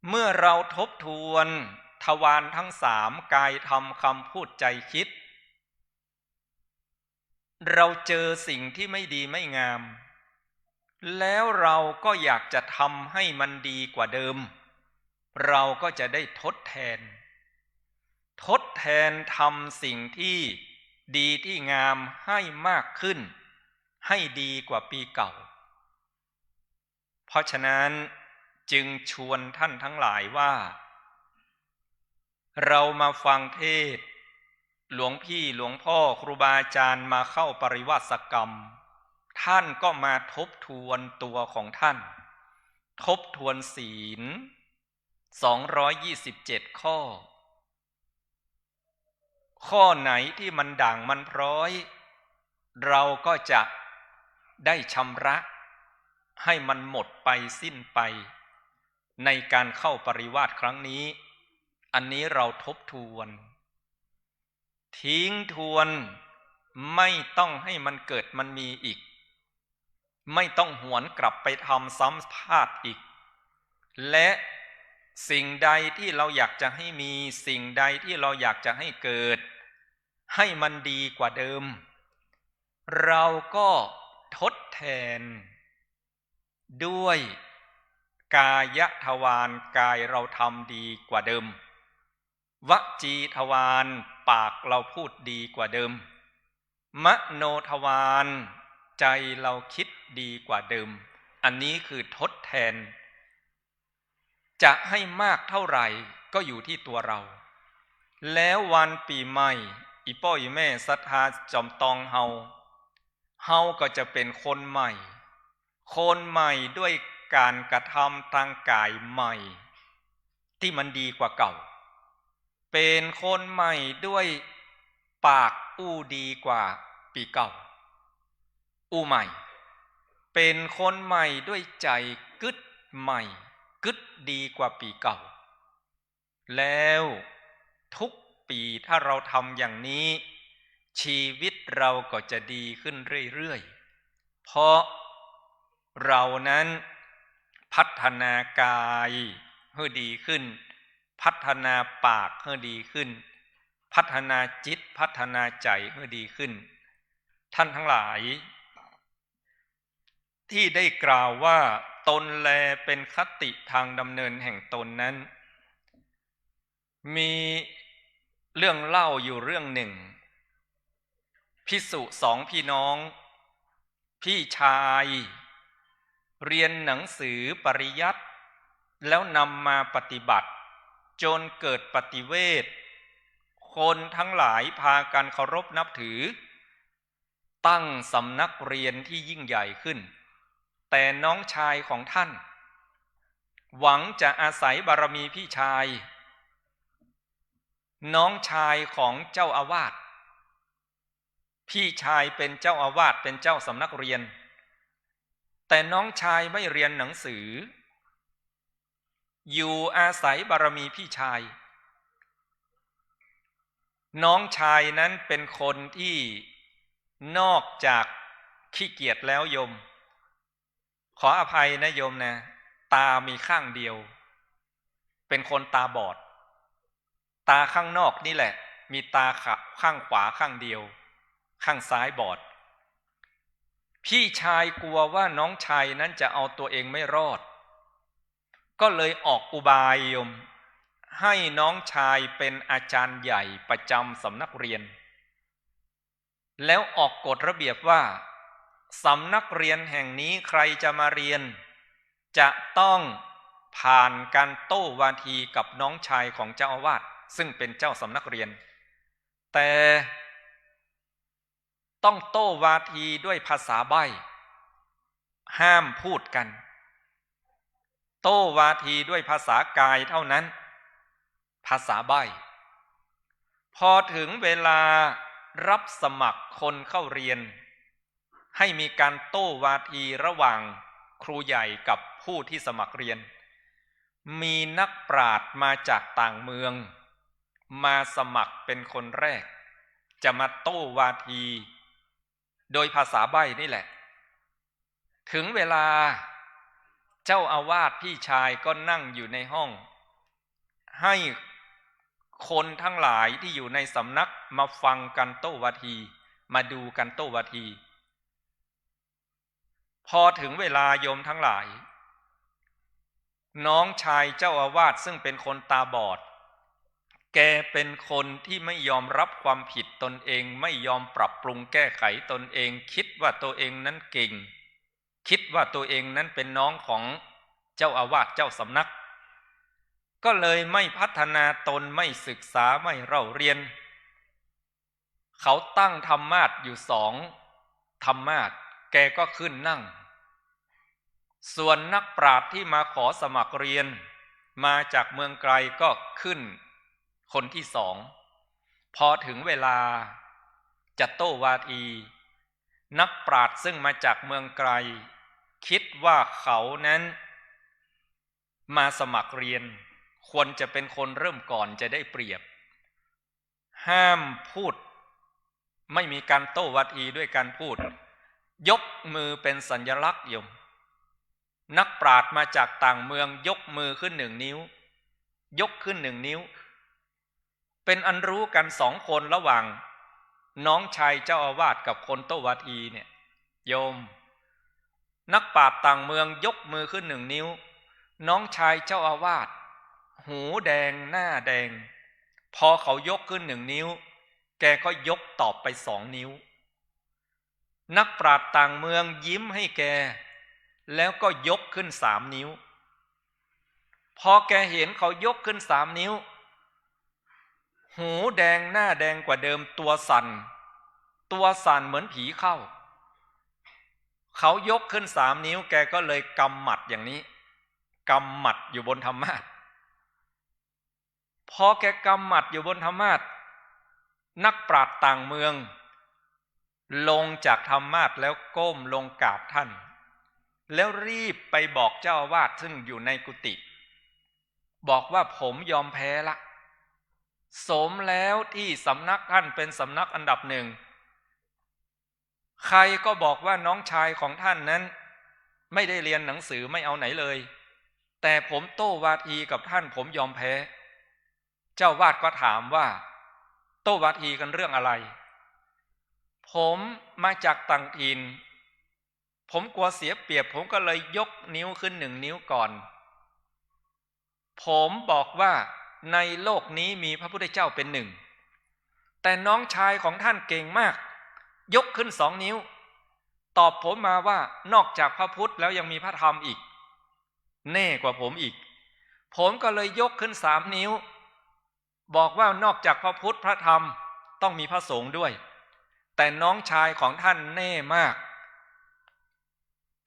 เมื่อเราทบทวนทวารทั้งสาม กายทำคำพูดใจคิด เราเจอสิ่งที่ไม่ดีไม่งาม แล้วเราก็อยากจะทำให้มันดีกว่าเดิม เราก็จะได้ทดแทน ทดแทนทำสิ่งที่ดีที่งามให้มากขึ้น ให้ดีกว่าปี๋เก่า เพราะฉะนั้นจึงชวนท่านทั้งหลายว่า เรามาฟังเทศน์ หลวงพี่หลวงพ่อครูบาอาจารย์มาเข้าปริวาสกรรม ท่านก็มาทบทวนตัวของท่าน ทบทวนศีล สองร้อยยี่สิบเจ็ดข้อ ข้อไหนที่มันด่างมันพร้อย เราก็จะได้ชำระให้มันหมดไปสิ้นไป ในการเข้าปริวาสครั้งนี้ อันนี้เราทบทวน ทิ้งทวน ไม่ต้องให้มันเกิดมันมีอีก ไม่ต้องหวนกลับไปทำซ้ำพลาดอีก และสิ่งใดที่เราอยากจะให้มี สิ่งใดที่เราอยากจะให้เกิด ให้มันดีกว่าเดิม เราก็ทดแทน ด้วยกายทวาร กายเราทำดีกว่าเดิม วจีทวาร ปากเราพูดดีกว่าเดิม มโนทวาร ใจเราคิดดีกว่าเดิม อันนี้คือทดแทน จะให้มากเท่าไหร่ก็อยู่ที่ตัวเรา แล้ววันปี๋ใหม่ อี่ป้ออี่แม่ศรัทธาจอมตองเฮา เฮาก็จะเป๋นคนใหม่ คนใหม่ด้วยการกระทำตางก๋ายใหม่ ตี้มันดีกว่าเก่า เป๋นคนใหม่ด้วยปากอู้ดีกว่าปี๋เก่า อู้ใหม่ เป๋นคนใหม่ด้วยใจ๋กึ๊ดใหม่ กึ๊ดดีกว่าปี๋เก่า แล้วทุกปี๋ถ้าเราทำอย่างนี้ ชีวิตเราก็จะดีขึ้นเรื่อยๆ เพราะเรานั้นพัฒนากายหื้อดีขึ้น พัฒนาปากหื้อดีขึ้น พัฒนาจิต พัฒนาใจ๋หื้อดีขึ้น ท่านทั้งหลาย ที่ได้กล่าวว่าตนแลเป็นคติทางดำเนินแห่งตนนั้น มีเรื่องเล่าอยู่เรื่องหนึ่ง ภิกษุสองพี่น้อง พี่ชายเรียนหนังสือปริยัติ แล้วนำมาปฏิบัติ จนเกิดปฏิเวทย์ คนทั้งหลายพากันเคารพนับถือ ตั้งสำนักเรียนที่ยิ่งใหญ่ขึ้น แต่น้องชายของท่าน หวังจะอาศัยบารมีพี่ชาย น้องชายของเจ้าอาวาส พี่ชายเป็นเจ้าอาวาส เป็นเจ้าสำนักเรียน แต่น้องชายไม่เรียนหนังสือ อยู่อาศัยบารมีพี่ชาย น้องชายนั้นเป็นคนที่นอกจากขี้เกียจแล้วโยม ขออภัยนะโยมนะ ตามีข้างเดียว เป็นคนตาบอด ตาข้างนอกนี่แหละ มีตาขะ- ข้างขวาข้างเดียว ข้างซ้ายบอด พี่ชายกลัวว่าน้องชายนั้นจะเอาตัวเองไม่รอด ก็เลยออกอุบายโยม ให้น้องชายเป็นอาจารย์ใหญ่ประจำสำนักเรียน แล้วออกกฎระเบียบว่า สำนักเรียนแห่งนี้ใครจะมาเรียน จะต้องผ่านการโต้วาทีกับน้องชายของเจ้าอาวาส ซึ่งเป็นเจ้าสำนักเรียน แต่ต้องโต้วาทีด้วยภาษาใบ้ ห้ามพูดกัน โต้วาทีด้วยภาษากายเท่านั้น ภาษาใบ้ พอถึงเวลารับสมัครคนเข้าเรียน ให้มีการโต้วาทีระหว่างครูใหญ่กับผู้ที่สมัครเรียน มีนักปราชญ์มาจากต่างเมือง มาสมัครเป็นคนแรก จะมาโต้วาที โดยภาษาใบ้นี่แหละ ถึงเวลาเจ้าอาวาสพี่ชายก็นั่งอยู่ในห้อง ให้คนทั้งหลายที่อยู่ในสำนักมาฟังกันโต้วาที มาดูกันโต้วาที พอถึงเวลาโยมทั้งหลาย น้องชายเจ้าอาวาสซึ่งเป็นคนตาบอด แกเป็นคนที่ไม่ยอมรับความผิดตนเอง ไม่ยอมปรับปรุงแก้ไขตนเอง คิดว่าตัวเองนั้นเก่ง คิดว่าตัวเองนั้นเป็นน้องของเจ้าอาวาสเจ้าสำนัก ก็เลยไม่พัฒนาตน ไม่ศึกษา ไม่เล่าเรียน เขาตั้งธรรมาสน์อยู่สองธรรมาสน์ แกก็ขึ้นนั่ง ส่วนนักปราชญ์ที่มาขอสมัครเรียน มาจากเมืองไกลก็ขึ้นคนที่สอง พอถึงเวลาจะโต้วาที นักปราชญ์ซึ่งมาจากเมืองไกล คิดว่าเขานั้นมาสมัครเรียน ควรจะเป็นคนเริ่มก่อนจะได้เปรียบ ห้ามพูด ไม่มีการโต้วาทีด้วยการพูด ยกมือเป็นสัญลักษณ์โยม นักปราชญ์มาจากต่างเมืองยกมือขึ้นหนึ่งนิ้ว ยกขึ้นหนึ่งนิ้ว เป็นอันรู้กันสองคนระหว่างน้องชายเจ้าอาวาสกับคนโต้วาทีเนี่ย โยม นักปราชญ์ต่างเมืองยกมือขึ้นหนึ่งนิ้ว น้องชายเจ้าอาวาส หูแดงหน้าแดง พอเขายกขึ้นหนึ่งนิ้ว แกก็ยกตอบไปสองนิ้ว นักปราชญ์ต่างเมืองยิ้มให้แก แล้วก็ยกขึ้นสามนิ้ว พอแกเห็นเขายกขึ้นสามนิ้ว หูแดงหน้าแดงกว่าเดิม ตัวสั่น ตัวสั่นเหมือนผีเข้า เขายกขึ้นสามนิ้ว แกก็เลยกำหมัดอย่างนี้ กำหมัดอยู่บนธรรมาสน์ พอแกกำหมัดอยู่บนธรรมาสน์ นักปราชญ์ต่างเมือง ลงจากธรรมาสน์แล้วก้มลงกราบท่าน แล้วรีบไปบอกเจ้าอาวาสซึ่งอยู่ในกุฏิ บอกว่าผมยอมแพ้ละ สมแล้วที่สำนักท่านเป็นสำนักอันดับหนึ่ง ใครก็บอกว่าน้องชายของท่านนั้นไม่ได้เรียนหนังสือไม่เอาไหนเลย แต่ผมโต้วาทีกับท่าน ผมยอมแพ้ เจ้าอาวาสก็ถามว่า โต้วาทีกันเรื่องอะไร ผมมาจากต่างถิ่น ผมกลัวเสียเปรียบ ผมก็เลยยกนิ้วขึ้นหนึ่งนิ้วก่อน ผมบอกว่าในโลกนี้มีพระพุทธเจ้าเป็นหนึ่ง แต่น้องชายของท่านเก่งมาก ยกขึ้นสองนิ้ว ตอบผมมาว่านอกจากพระพุทธแล้วยังมีพระธรรมอีก แน่กว่าผมอีก ผมก็เลยยกขึ้นสามนิ้ว บอกว่านอกจากพระพุทธพระธรรมต้องมีพระสงฆ์ด้วย แต่น้องชายของท่านแน่มาก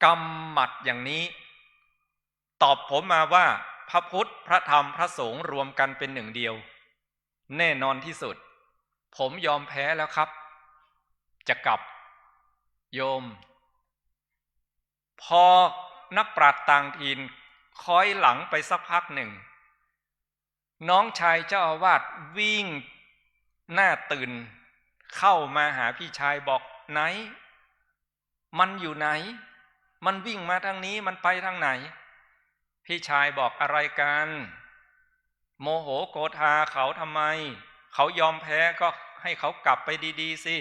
กำหมัดอย่างนี้ ตอบผมมาว่าพระพุทธพระธรรมพระสงฆ์รวมกันเป็นหนึ่งเดียว แน่นอนที่สุด ผมยอมแพ้แล้วครับ จะกลับ โยม พอนักปราชญ์ต่างถิ่นคอยหลังไปสักพักหนึ่ง น้องชายเจ้าอาวาสวิ่งหน้าตื่นเข้ามาหาพี่ชายบอก ไหน มันอยู่ไหน มันวิ่งมาทางนี้ มันไปทางไหน พี่ชายบอก อะไรกัน โมโหโกธาเขาทำไม เขายอมแพ้ก็ให้เขากลับไปดีๆ สิ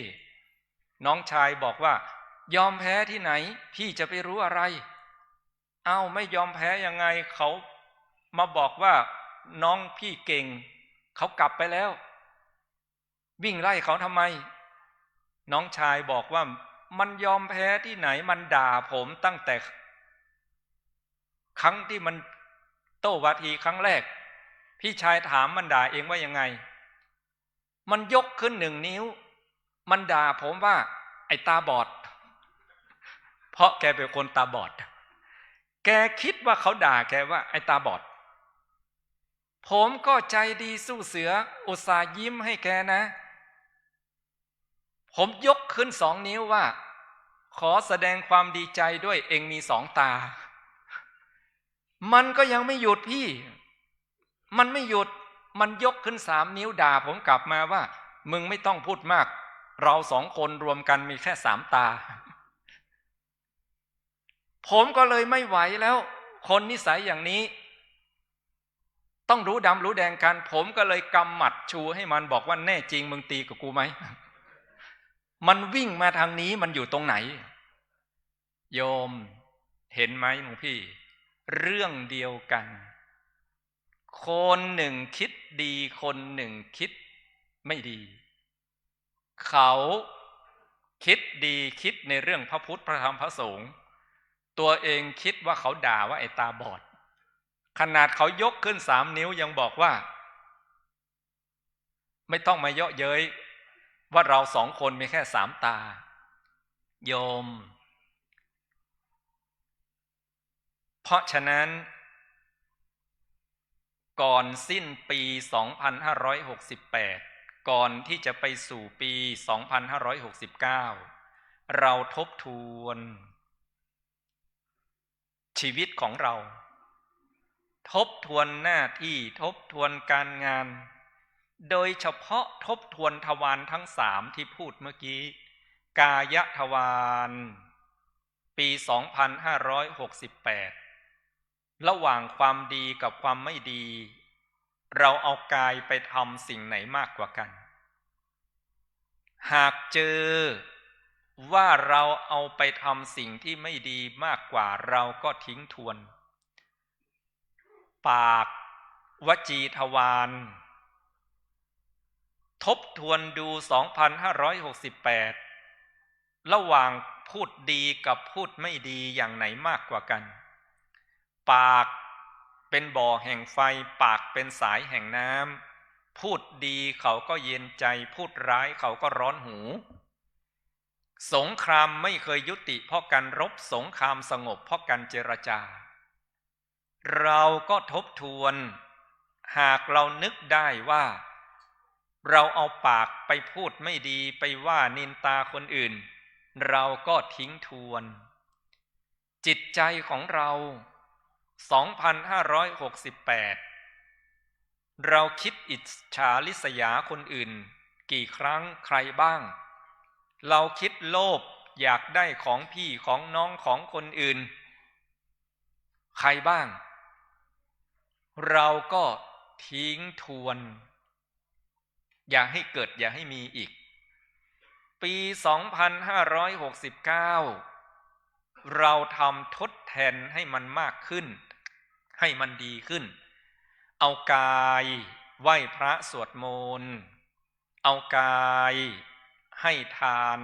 น้องชายบอกว่า ยอมแพ้ที่ไหน พี่จะไปรู้อะไร เอ้า ไม่ยอมแพ้ยังไง เขามาบอกว่าน้องพี่เก่ง เขากลับไปแล้ว วิ่งไล่เขาทำไม น้องชายบอกว่า มันยอมแพ้ที่ไหน มันด่าผมตั้งแต่ครั้งที่มันโต้วาทีครั้งแรก พี่ชายถามมันด่าเองว่ายังไง มันยกขึ้นหนึ่งนิ้ว มันด่าผมว่าไอ้ตาบอด เพราะแกเป็นคนตาบอด แกคิดว่าเขาด่าแกว่าไอ้ตาบอด ผมก็ใจดีสู้เสือ อุตส่าห์ยิ้มให้แกนะ ผมยกขึ้นสองนิ้วว่า ขอแสดงความดีใจด้วย เองมีสองตา มันก็ยังไม่หยุดพี่ มันไม่หยุด มันยกขึ้นสามนิ้วด่าผมกลับมาว่า มึงไม่ต้องพูดมาก เราสองคนรวมกันมีแค่สามตา ผมก็เลยไม่ไหวแล้ว คนนิสัยอย่างนี้ ต้องรู้ดำรู้แดงกัน ผมก็เลยกำหมัดชูให้มันบอกว่า แน่จริงมึงตีกับกูไหม มันวิ่งมาทางนี้ มันอยู่ตรงไหน โยม เห็นไหมหลวงพี่ เรื่องเดียวกัน คนหนึ่งคิดดี คนหนึ่งคิดไม่ดี เขาคิดดี คิดในเรื่องพระพุทธพระธรรมพระสงฆ์ ตัวเองคิดว่าเขาด่าว่าไอ้ตาบอด ขนาดเขายกขึ้นสามนิ้วยังบอกว่า ไม่ต้องมาเยาะเย้ยว่าเราสองคนมีแค่สามตา โยม เพราะฉะนั้น ก่อนสิ้นปี สองพันห้าร้อยหกสิบแปด ก่อนที่จะไปสู่ปี สองพันห้าร้อยหกสิบเก้า เราทบทวนชีวิตของเรา ทบทวนหน้าที่ ทบทวนการงาน โดยเฉพาะทบทวนทวารทั้งสามที่พูดเมื่อกี้ กายทวาร ปี สองพันห้าร้อยหกสิบแปด ระหว่างความดีกับความไม่ดี เราเอากายไปทำสิ่งไหนมากกว่ากัน หากเจอว่าเราเอาไปทำสิ่งที่ไม่ดีมากกว่า เราก็ทิ้งทวน ปาก วจีทวาร ทบทวนดู สองพันห้าร้อยหกสิบแปด ระหว่างพูดดีกับพูดไม่ดีอย่างไหนมากกว่ากัน ปากเป็นบ่อแห่งไฟ ปากเป็นสายแห่งน้ำ พูดดีเขาก็เย็นใจ พูดร้ายเขาก็ร้อนหู สงครามไม่เคยยุติเพราะการรบ สงครามสงบเพราะการเจรจา เราก็ทบทวน หากเรานึกได้ว่า เราเอาปากไปพูดไม่ดี ไปว่านินตาคนอื่น เราก็ทิ้งทวน จิตใจของเรา สองพันห้าร้อยหกสิบแปด เราคิดอิจฉาริษยาคนอื่นกี่ครั้ง ใครบ้าง เราคิดโลภอยากได้ของพี่ของน้องของคนอื่น ใครบ้าง เราก็ทิ้งทวน อย่าให้เกิด อย่าให้มีอีก ปี สองพันห้าร้อยหกสิบเก้า เราทำทดแทนให้มันมากขึ้น ให้มันดีขึ้น เอากายไหว้พระสวดมนต์ เอากายให้ทาน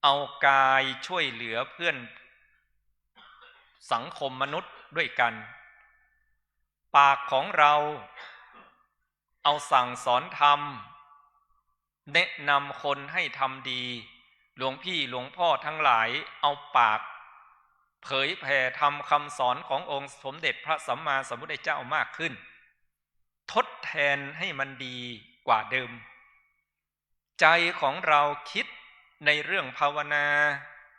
เอากายช่วยเหลือเพื่อนสังคมมนุษย์ด้วยกัน ปากของเราเอาสั่งสอนธรรม แนะนำคนให้ทำดี หลวงพี่หลวงพ่อทั้งหลายเอาปากเผยแผ่ธรรมคำสอนขององค์สมเด็จพระสัมมาสัมพุทธเจ้ามากขึ้น ทดแทนให้มันดีกว่าเดิม ใจของเราคิดในเรื่องภาวนา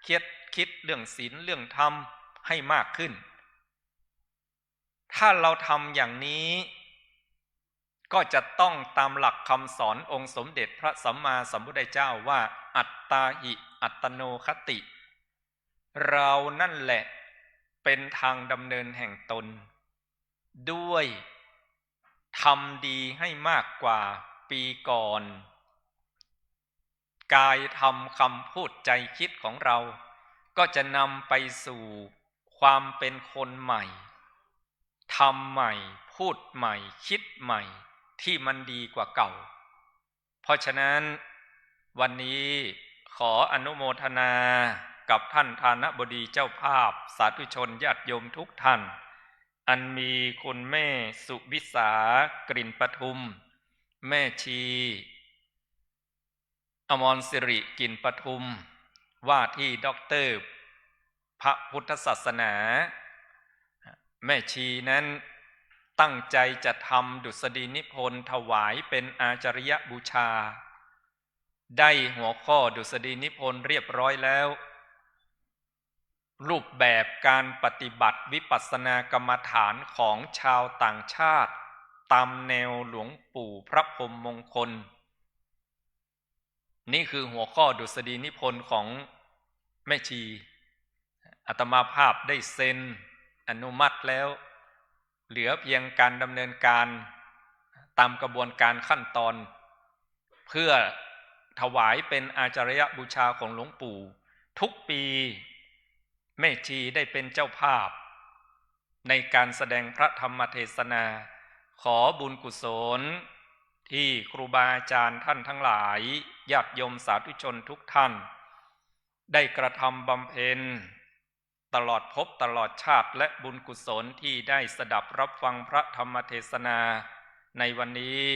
คิด คิดเรื่องศีลเรื่องธรรมให้มากขึ้น ถ้าเราทำอย่างนี้ ก็จะต้องตามหลักคำสอนองค์สมเด็จพระสัมมาสัมพุทธเจ้าว่า อัตตาหิอัตโนคติ เรานั่นแหละเป็นทางดำเนินแห่งตน ด้วยทำดีให้มากกว่าปีก่อน กายทำคำพูดใจคิดของเรา ก็จะนำไปสู่ความเป็นคนใหม่ ทำใหม่ พูดใหม่ คิดใหม่ ที่มันดีกว่าเก่า เพราะฉะนั้น วันนี้ขออนุโมทนากับท่านทานบดีเจ้าภาพ สาธุชนญาติโยมทุกท่าน อันมีคุณแม่สุวิสา กลิ่นประทุม แม่ชี อมรสิริ กลิ่นประทุม ว่าที่ด็อกเตอร์พระพุทธศาสนา แม่ชีนั้นตั้งใจจะทำดุษฎีนิพนธ์ถวายเป็นอาจาริยบูชา ได้หัวข้อดุษฎีนิพนธ์เรียบร้อยแล้ว รูปแบบการปฏิบัติวิปัสสนากรรมฐานของชาวต่างชาติ ตามแนวหลวงปู่พระพรหมมงคล นี่คือหัวข้อดุษฎีนิพนธ์ของแม่ชี อาตมาภาพได้เซ็นอนุมัติแล้ว เหลือเพียงการดำเนินการตามกระบวนการขั้นตอน เพื่อถวายเป็นอาจาริยบูชาของหลวงปู่ ทุกปีแม่ชีได้เป็นเจ้าภาพในการแสดงพระธรรมเทศนา ขอบุญกุศลที่ครูบาอาจารย์ท่านทั้งหลาย ญาติโยมสาธุชนทุกท่าน ได้กระทำบำเพ็ญ ตลอดภพตลอดชาติ และบุญกุศลที่ได้สดับรับฟังพระธรรมเทศนาในวันนี้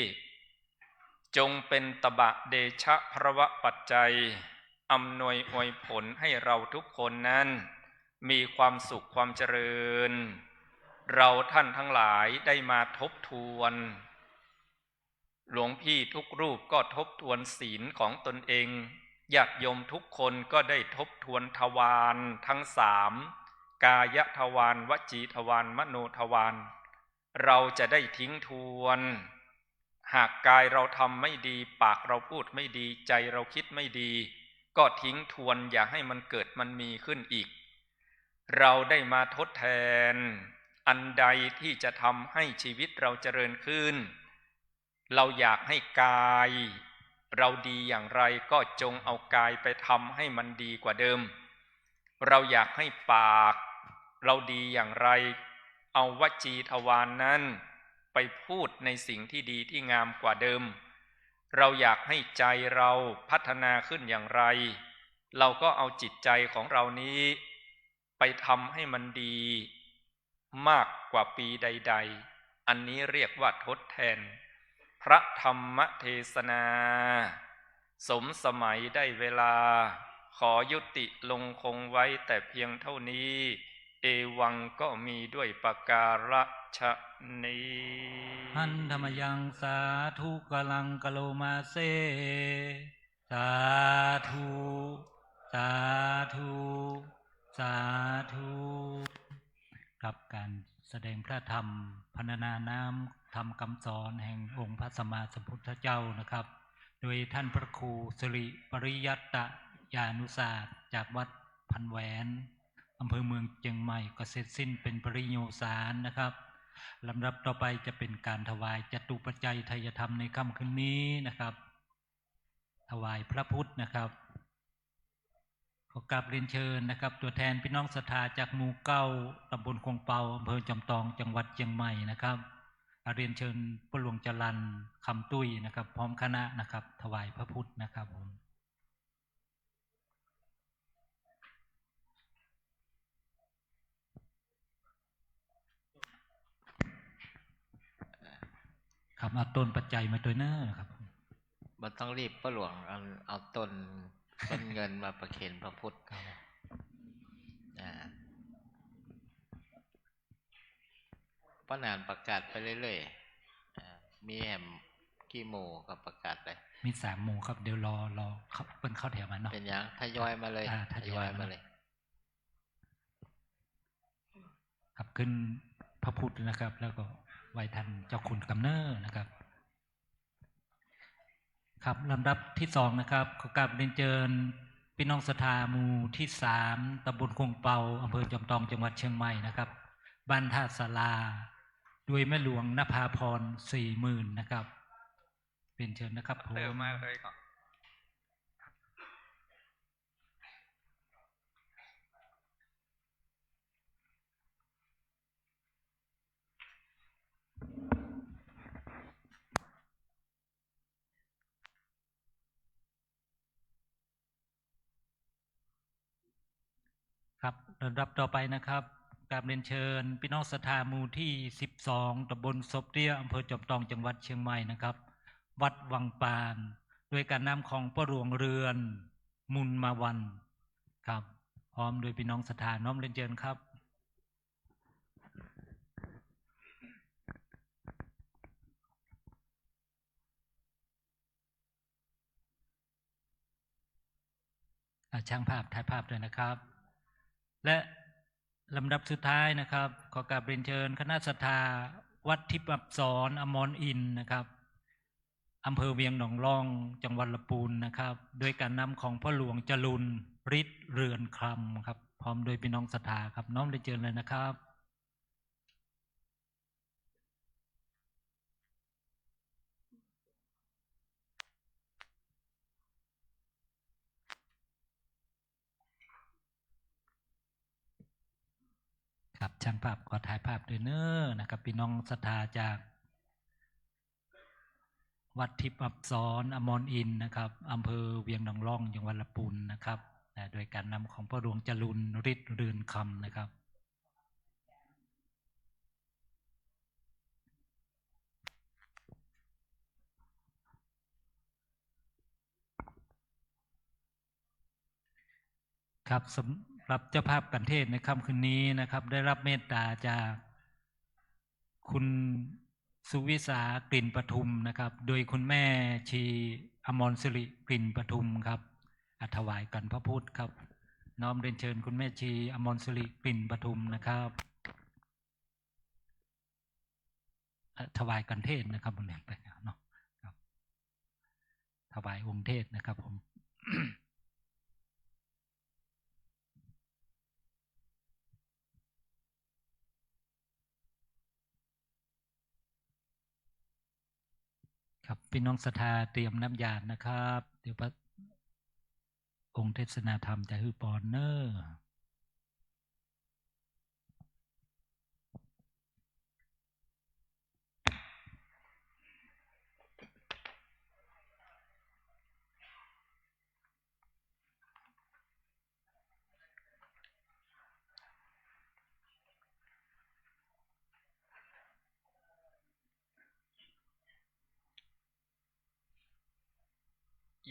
จงเป็นตบะเดชะพระวะปัจจัย อำนวยอวยผลให้เราทุกคนนั้น มีความสุขความเจริญ เราท่านทั้งหลายได้มาทบทวน หลวงพี่ทุกรูปก็ทบทวนศีลของตนเอง ญาติโยมทุกคนก็ได้ทบทวนทวารทั้งสาม กายทวาร วจีทวาร มโนทวาร เราจะได้ทิ้งทวน หากกายเราทำไม่ดี ปากเราพูดไม่ดี ใจเราคิดไม่ดี ก็ทิ้งทวน อย่าให้มันเกิดมันมีขึ้นอีก เราได้มาทดแทน อันใดที่จะทำให้ชีวิตเราเจริญขึ้น เราอยากให้กายเราดีอย่างไร ก็จงเอากายไปทำให้มันดีกว่าเดิม เราอยากให้ปากเราดีอย่างไร เอาวจีทวารนั้นไปพูดในสิ่งที่ดีที่งามกว่าเดิม เราอยากให้ใจเราพัฒนาขึ้นอย่างไร เราก็เอาจิตใจของเรานี้ไปทำให้มันดีมากกว่าปีใดๆ อันนี้เรียกว่าทดแทน พระธรรมเทศนา สมสมัยได้เวลา ขอยุติลงคงไว้แต่เพียงเท่านี้ เอวังก็มีด้วยประการฉะนี้ หันธมยังสาธุกะลังกะโลมาเซ สาธุ สาธุ สาธุ ครับ การแสดงพระธรรมพรรณนาน้ำธรรมคำสอนแห่งองค์พระสัมมาสัมพุทธเจ้านะครับ โดยท่านพระครูสิริปริยัตตญาณุศาสตร์ จากวัดพันแหวน อำเภอเมืองเจียงใหม่ ก็เสร็จสิ้นเป็นปริโยสารนะครับ ลำดับต่อไปจะเป็นการถวายจตุปัจจัยไทยธรรมในค่ำคืนนี้นะครับ ถวายพระพุทธนะครับ ขอกราบเรียนเชิญนะครับ ตัวแทนพี่น้องศรัทธาจากหมู่เก้า ตำบลคงเปา อำเภอจอมตอง จังหวัดเจียงใหม่นะครับ เรียนเชิญป้อหลวงจรัญ คำตุ้ยนะครับ พร้อมคณะนะครับ ถวายพระพุทธนะครับผม ครับ เอาต้นปัจจัยมาตวยเน้อครับ บ่ต้องรีบป้อหลวง เอา เอาต้น ต้นเงินมาประเคนพระพุทธ ครับ อ่า ป้อหนานประกาศไปเรื่อยๆ อ่า มีแหมกี่หมู่ก็ประกาศไป มีสามหมู่ครับ เดี๋ยวรอ รอเขา เปิ้นเข้าแถวมาเนาะ เป๋นหยัง ทยอยมาเลย อ่า ทยอยมาเลย ทยอยมาเลย ครับ ขึ้นพระพุทธนะครับ แล้วก็ไหว้ท่านเจ้าคุณกำเน้อนะครับ ครับ ลำดับที่สองนะครับ ขอกราบเรียนเชิญพี่น้องศรัทธาหมู่ที่สาม ตำบลคงเปา อำเภอจอมตอง จังหวัดเชียงใหม่นะครับ บ้านท่าศาลา โดยแม่หลวงนภาพร ศรีหมื่นนะครับ เรียนเชิญนะครับผม เติมมาเลยครับ ครับ ลำดับต่อไปนะครับ กราบเรียนเชิญพี่น้องศรัทธาหมู่ที่สิบสอง ตำบลศพเตี้ย อำเภอจอมตอง จังหวัดเชียงใหม่นะครับ วัดวังปาน โดยการนำของป้อหลวงเรือน มุนมาวัน ครับ พร้อมโดยพี่น้องศรัทธา น้อมเรียนเชิญครับ อ่ะ ช่างภาพถ่ายภาพด้วยนะครับ และลำดับสุดท้ายนะครับ ขอกราบเรียนเชิญคณะศรัทธาวัดทิพย์อับสร อมรอินทร์นะครับ อำเภอเวียงหนองล่อง จังหวัดลำปูนนะครับ โดยการนำของป้อหลวงจรุน ฤทธิ์เรือนคำครับ พร้อมโดยพี่น้องศรัทธาครับ น้อมเรียนเชิญเลยนะครับ ครับ ช่างภาพก็ถ่ายภาพด้วยเน้อนะครับ พี่น้องศรัทธาจากวัดทิพย์อับสร อมรอินทร์นะครับ อำเภอเวียงหนองล่อง จังหวัดลำปูนนะครับ นะ โดยการนำของป้อหลวงจรุน ฤทธิ์เรือนคำนะครับ ครับ สำ- รับเจ้าภาพกันเทศน์ในค่ำคืนนี้นะครับ ได้รับเมตตาจากคุณสุวิสากลิ่นประทุมนะครับ โดยคุณแม่ชีอมรสิริกลิ่นประทุมครับ อ่ะ ถวายกันพระพุทธครับ น้อมเรียนเชิญคุณแม่ชีอมรสิริกลิ่นประทุมนะครับ เอ่อ ถวายกันเทศน์นะครับ ผมเรียนไปแล้วเนาะ ครับ ถวายองค์เทศน์นะครับผม ครับ พี่น้องศรัทธาเตรียมน้ำยานะครับ เดี๋ยวพระองค์เทศนาธรรมจะหื้อปอนเน้อ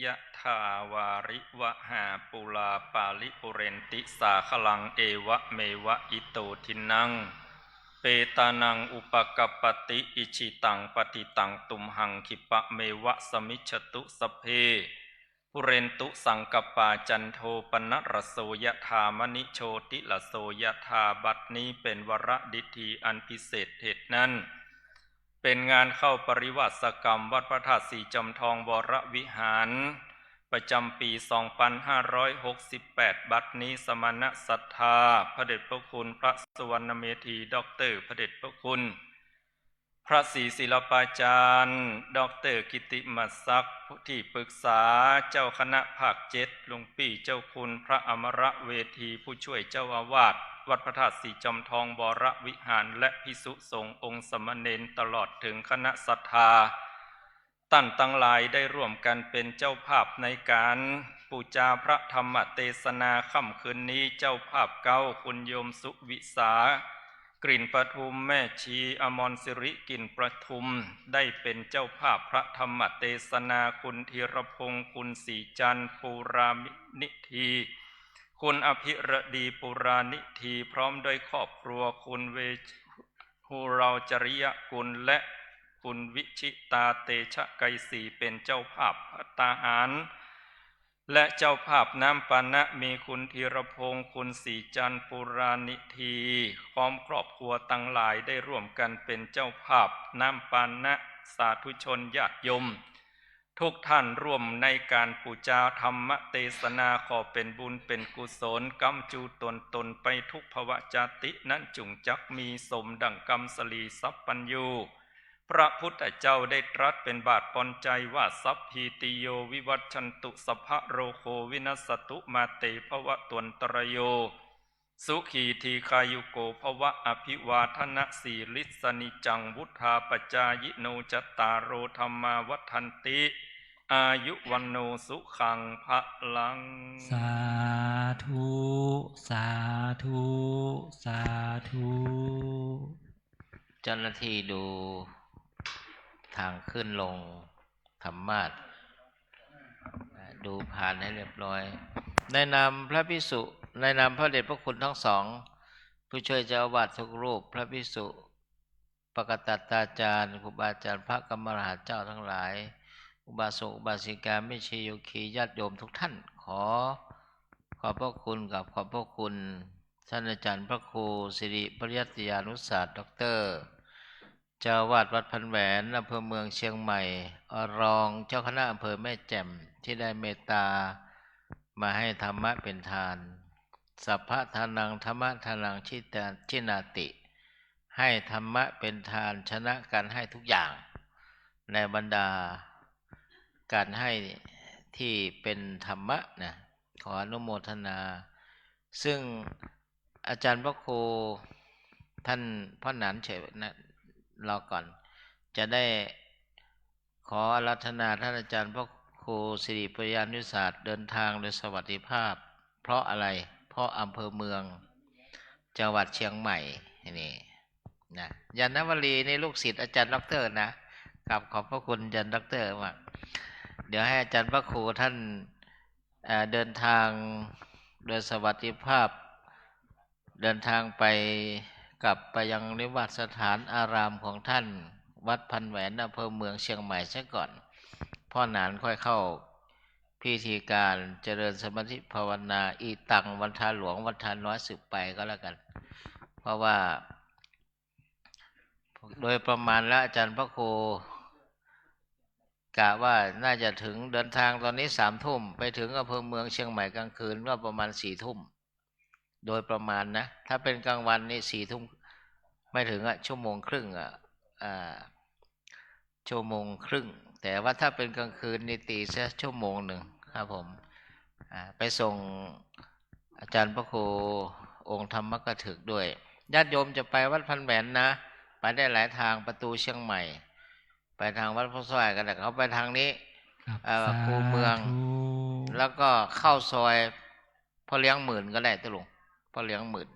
ยะถาวาริวหาปูราปาริปูเรนติสาคลัง เอวะเมวะอิโตทินัง เปตานังอุปกัปปติ อิจฉิตังปฏิตังตุมหัง ขิปะเมวะสมมิจฉตุ สัพเพ ปูเรนตุสังกัปปา จันโทปนรสโส ยะถามณิโชติรสโส ยะถา บัดนี้เป็นวาระดิธีอันพิเศษเหตุนั้น เป็นงานเข้าปริวาสกรรมวัดพระธาตุสีจอมทองวรวิหาร ประจำปี๋สองปันห้าร้อยหกสิบแปด บัดนี้สมณะศรัทธา พระเดชพระคุณพระสุวรรณเมธี ด็อกเตอร์ พระเดชพระคุณ พระศรีศิลปาจารย์ ด็อกเตอร์ กิตติมศักดิ์ ที่ปรึกษาเจ้าคณะภาคเจ็ด หลวงปี้เจ้าคุณพระอมรเวที ผู้ช่วยเจ้าอาวาสวัดพระธาตุสีจอมทองวรวิหาร และภิกษุสงฆ์องค์สามเณร ตลอดถึงคณะศรัทธา ต้านตังหลายได้ร่วมกั๋นเป๋นเจ้าภาพในก๋านปู๋จาพระธรรมเตสนาค่ำคืนนี้ เจ้าภาพเก๊า คุณโยมสุวิสา กลิ่นประทุม แม่ชีอมรสิริกลิ่นประทุม ได้เป๋นเจ้าภาพพระธรรมเตสนา คุณธีรพงษ์ คุณศรีจันทร์ ปูรานิธี คุณอภิรดี ปูรานิธี พร้อมด้วยครอบครัว คุณเว ฮูเราจริยกุล และคุณวิชิตา เตชะไกรศรี เป๋นเจ้าภาพภัตตาหาร และเจ้าภาพน้ำปานะ มีคุณธีรพงษ์ คุณศรีจันทร์ ปูรานิธี พร้อมครอบครัวตังหลายได้ร่วมกั๋นเป๋นเจ้าภาพน้ำปานะ สาธุชนญาติโยม ทุกท่านร่วมในก๋านปู๋จาธรรมเตสนา ขอเป๋นบุญเป๋นกุศล ก๋ำจู๋ต๋นต๋นไปทุกภวะจาตินั้น จุ่งจักมีสมดั่งกำสลีสัพพัญญู พระพุทธเจ้าได้ตรัสเป๋นบาทปอนใจว่า สัพพีติโยวิวัชชันตุ สัพพะโรโควินัสสตุ มาเตภวัตวันตรายโย สุขีทีฆายุโกภวะ อภิวาทนะสีลิสสะ นิจจังวุฑฒาปจายิโน จัตตาโรธัมมาวัฑฒันติ อายุวัณโณสุขังพลัง สาธุ สาธุ สาธุ เจ้าหน้าที่ดูทางขึ้นลง ธรรมาสน์ ดูพานให้เรียบร้อย ในนามพระภิกษุ ในนามพระเดชพระคุณทั้งสอง ผู้ช่วยเจ้าอาวาสทุกรูป พระภิกษุ ปกตัตตาจารย์ ครูบาอาจารย์ พระกรรมมหาเจ้าทั้งหลาย อุบาสกอุบาสิกา แม่ชีโยคี ญาติโยมทุกท่าน ขอขอบพระคุณกับขอบพระคุณท่านอาจารย์พระครูสิริปริยัติยานุศาสตร์ ด็อกเตอร์ เจ้าอาวาสวัดพันแหวน อำเภอเมืองเชียงใหม่ รองเจ้าคณะอำเภอแม่แจ่ม ที่ได้เมตตามาให้ธรรมะเป็นทาน สัพพะทานัง ธัมมะทานัง ชิตา ชินาติ ให้ธรรมะเป็นทานชนะการให้ทุกอย่าง ในบรรดาการให้ที่เป็นธรรมะนะ ขออนุโมทนา ซึ่งอาจารย์พระครูท่านพ่อหนานเฉยนะ รอก่อน จะได้ขออาราธนาท่านอาจารย์พระครูสิริปริยานุศาสตร์เดินทางโดยสวัสดิภาพ เพราะอะไร เพราะอำเภอเมือง จังหวัดเชียงใหม่ นี่นะ ยานวลีนี่ลูกศิษย์อาจารย์ด็อกเตอร์นะ กราบขอบพระคุณอาจารย์ด็อกเตอร์มาก เดี๋ยวให้อาจารย์พระครูท่าน เอ่อ เดินทางโดยสวัสดิภาพ เดินทางไป กลับไปยังนิวาสสถานอารามของท่าน วัดพันแหวน อำเภอเมืองเชียงใหม่เสียก่อน พ่อหนานค่อยเข้าพิธีการเจริญสมาธิภาวนา อิตัง วันทาหลวง วันทาน้อยสืบไปก็แล้วกัน เพราะว่า โดยประมาณแล้วอาจารย์พระครูกะว่าน่าจะถึง เดินทางตอนนี้สามทุ่ม ไปถึงอำเภอเมืองเชียงใหม่กลางคืนก็ประมาณสี่ทุ่ม โดยประมาณนะ ถ้าเป็นกลางวันนี่สี่ทุ่มไม่ถึงอะ ชั่วโมงครึ่งอะ อ่า ชั่วโมงครึ่ง แต่ว่าถ้าเป็นกลางคืนนี่ตีซะชั่วโมงหนึ่งครับผม อ่า ไปส่งอาจารย์พระครูองค์ธรรมกถึกด้วย ญาติโยมจะไปวัดพันแหวนนะ ไปได้หลายทาง ประตูเชียงใหม่ ไปทางวัดพระสร้อยก็ได้ เขาไปทางนี้ ครับ เอ่อ สาธุ คูเมือง แล้วก็เข้าซอยพ่อเลี้ยงหมื่นก็ได้ ตะลุง พ่อเลี้ยงหมื่น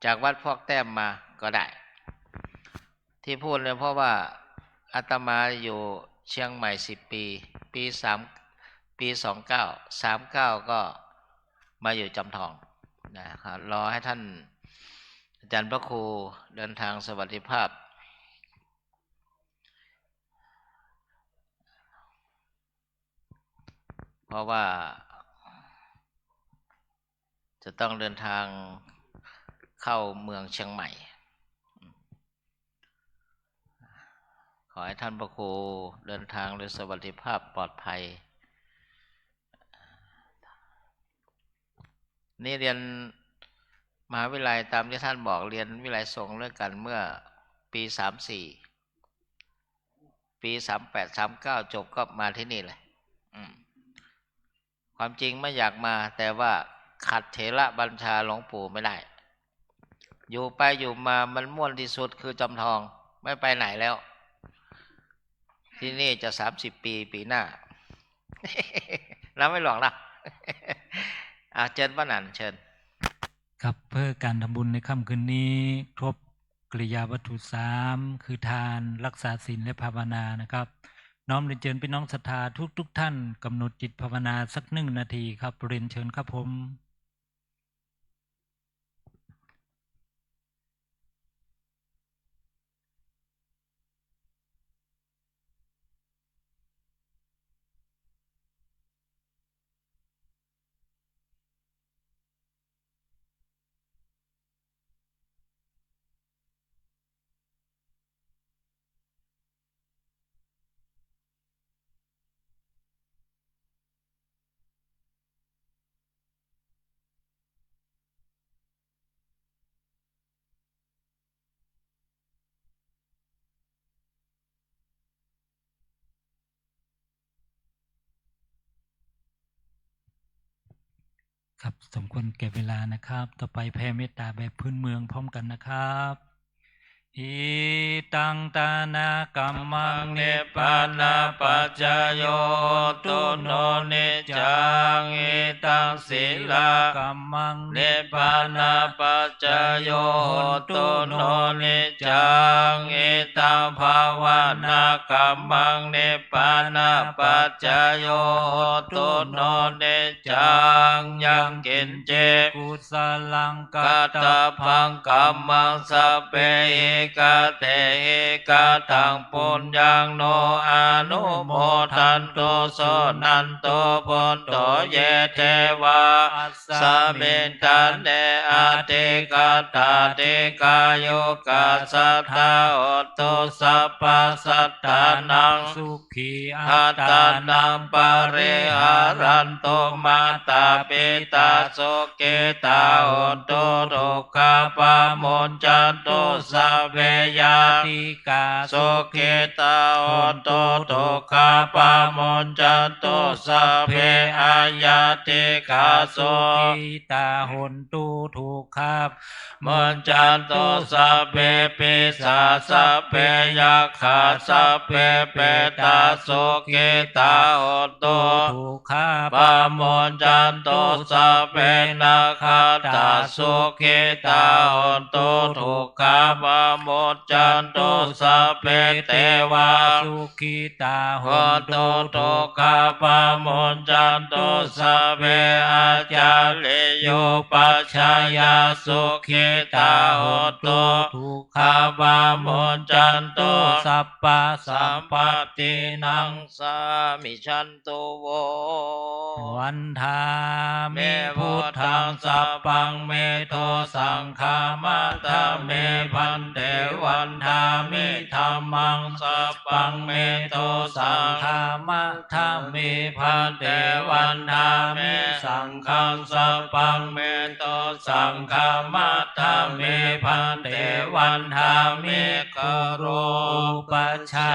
จากวัดพอกแต้มมาก็ได้ ที่พูดเนี่ยเพราะว่าอาตมาอยู่เชียงใหม่สิบปี ปีสาม ปีสองเก้า สามเก้าก็มาอยู่จอมทองนะครับ รอให้ท่านอาจารย์พระครูเดินทางสวัสดิภาพ เพราะว่าจะต้องเดินทางเข้าเมืองเชียงใหม่ ขอให้ท่านพระครูเดินทางโดยสวัสดิภาพปลอดภัย นี่เรียนมหาวิทยาลัยตามที่ท่านบอก เรียนวิทยาลัยสงฆ์ด้วยกันเมื่อปีสามสี่ ปีสามแปด สามเก้า จบก็มาที่นี่แหละ อืม ความจริงไม่อยากมา แต่ว่าขัดเถระบัญชาหลวงปู่ไม่ได้ อยู่ไปอยู่มามันม่วนที่สุดคือจอมทอง ไม่ไปไหนแล้ว ที่นี่จะสามสิบปี ปีหน้า เราไม่หลวงละ อ่ะ เชิญป้าหนัน เชิญ ครับ เพื่อการทำบุญในค่ำคืนนี้ ครบกิริยาวัตถุสาม คือทาน รักษาศีล และภาวนานะครับ น้อมเรียนเชิญพี่น้องศรัทธาทุกๆ ท่าน กำหนดจิตภาวนาสักหนึ่งนาทีครับ เรียนเชิญครับผม ครับ สมควรแก่เวลานะครับ ต่อไปแผ่เมตตาแบบพื้นเมืองพร้อมกันนะครับ Idaṃ dānakammaṃ nibbānapaccayo hotu no niccaṃ. Idaṃ sīlakammaṃ nibbānapaccayo hotu no niccaṃ. Idaṃ bhāvanākammaṃ nibbānapaccayo hotu no niccaṃ. Yaṃ kiñci ku salaṃ kattabbaṃ kammaṃ sabbehi katehi kataṃ puññaṃ no anumodantu suṇantu bhonto ye devā asmiṃ ṭhāne adhigatā dīghāyukā sadā hontu sabbasattānaṃ su khī attānaṃ pariharantu. Mātā pitā sukhitā hontu dukkhā pamuñcantu sabbe ñātikā sukhitā hontu dukkhā pamuñcantu sabbe aññātikā sukhitā hontu dukkhā muñcantu sabbe pisā sabbe yakkhā sab พเปตาสุขิตาหอนตุ ทุกขาปะมุจจันตุ สัพเพนาคาตาสุขิตาหอนตุ ทุกขาปะมุจจันตุ สัพเพเตวาสุขิตาหอนตุ ทุกขาปะมุจจันตุ สัพเพอาจาริโยปัชฌายาสุขิตาหอนตุ ทุกขาปะมุจจันตุ สัพพะสัมปตตินัง สามิชันตุโว วันทามิ เม พุทธัง สัพพัง เม โท สังฆามัตถะ เม ภันเต วันทามิ ธัมมัง สัพพัง เม โท สังฆามัตถะ เม ภันเต วันทามิ สังฆัง สัพพัง เม โท สังฆามัตถะ เม ภันเต วันทามิ กโรปัจฉา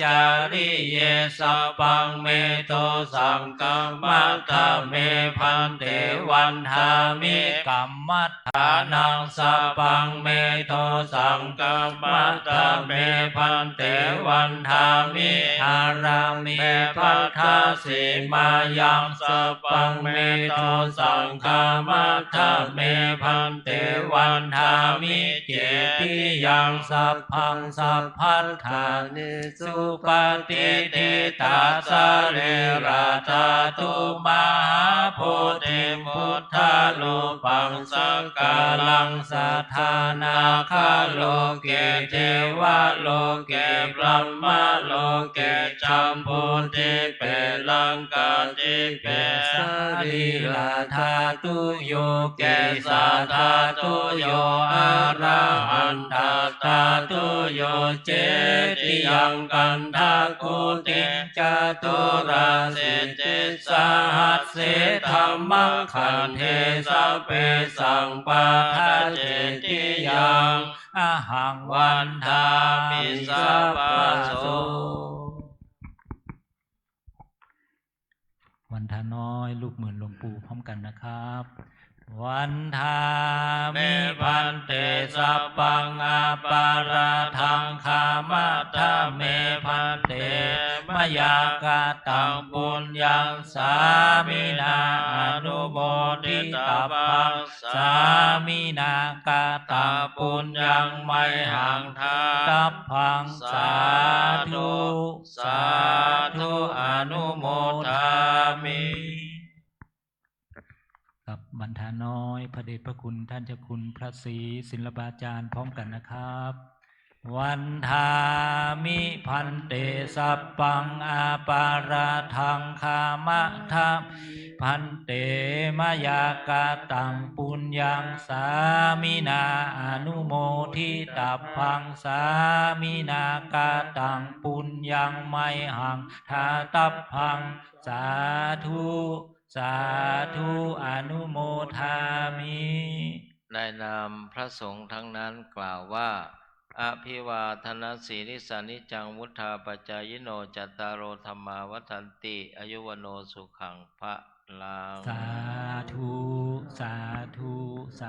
จาริเย สัพพัง เม โท สังฆามัตถะ เม ภันเต วันทามิ กัมมัฏฐานัง สัพพัง เม โท สังฆามัตถะ เม ภันเต วันทามิ อารามเม ภัททสีมายัง สัพพัง เม โท สังฆามัตถะ เม ภันเต วันทามิ เจติยัง สัพพัง สัพพัฏฐานิ สุปฏิฏฐิตาสะรีระธาตุ มหาโพธิ พุทธารูปัง สักการัง สัทธา นาคาโลเก เทวาโลเก พรหมาโลเก จัมพูทิเป ลังกาทิเป สะรีระธาตุโย เกสาธาตุโย อรหันตาธาตุโย เจติยัง กันทะกูติ จตุราสิติสหัสเส ธัมมคันเท สัพเพสังปาทา เจติยัง อะหัง วันทามิ สัพพะโส วันทาน้อย ลูกเหมือนหลวงปู่พร้อมกันนะครับ วันทามิ เม ภันเต สัพพัง อปาราธัง ขะมัตถะ เม ภันเต มะยากะตัง ปุญญัง สามินา อนุโมทิตัพพัง สามินากะตัง ปุญญัง มะยหัง ทาตัพพัง สาธุ สาธุ อนุโมทามิ ครับ วันทาน้อย พระเดชพระคุณท่านเจ้าคุณพระศรีศิลปาจารย์พร้อมกันนะครับ วันทามิ ภันเต สัพพัง อปาราธัง ขะมัตถะ ภันเต มะยากะตัง ปุญญัง สามินา อนุโมทิตัพพัง สามินากะตัง ปุญญัง มะยหัง ทาตัพพัง สาธุ สาธุ อนุโมทามิ ในนามพระสงฆ์ทั้งนั้นกล่าวว่า อะภิวาทะนะสีลิสสะ นิจจังวุฑฒาปะจายิโน จัตตาโร ธัมมา วัฑฒันติ อายุ วัณโณ สุขัง พะลัง สาธุ สาธุ สา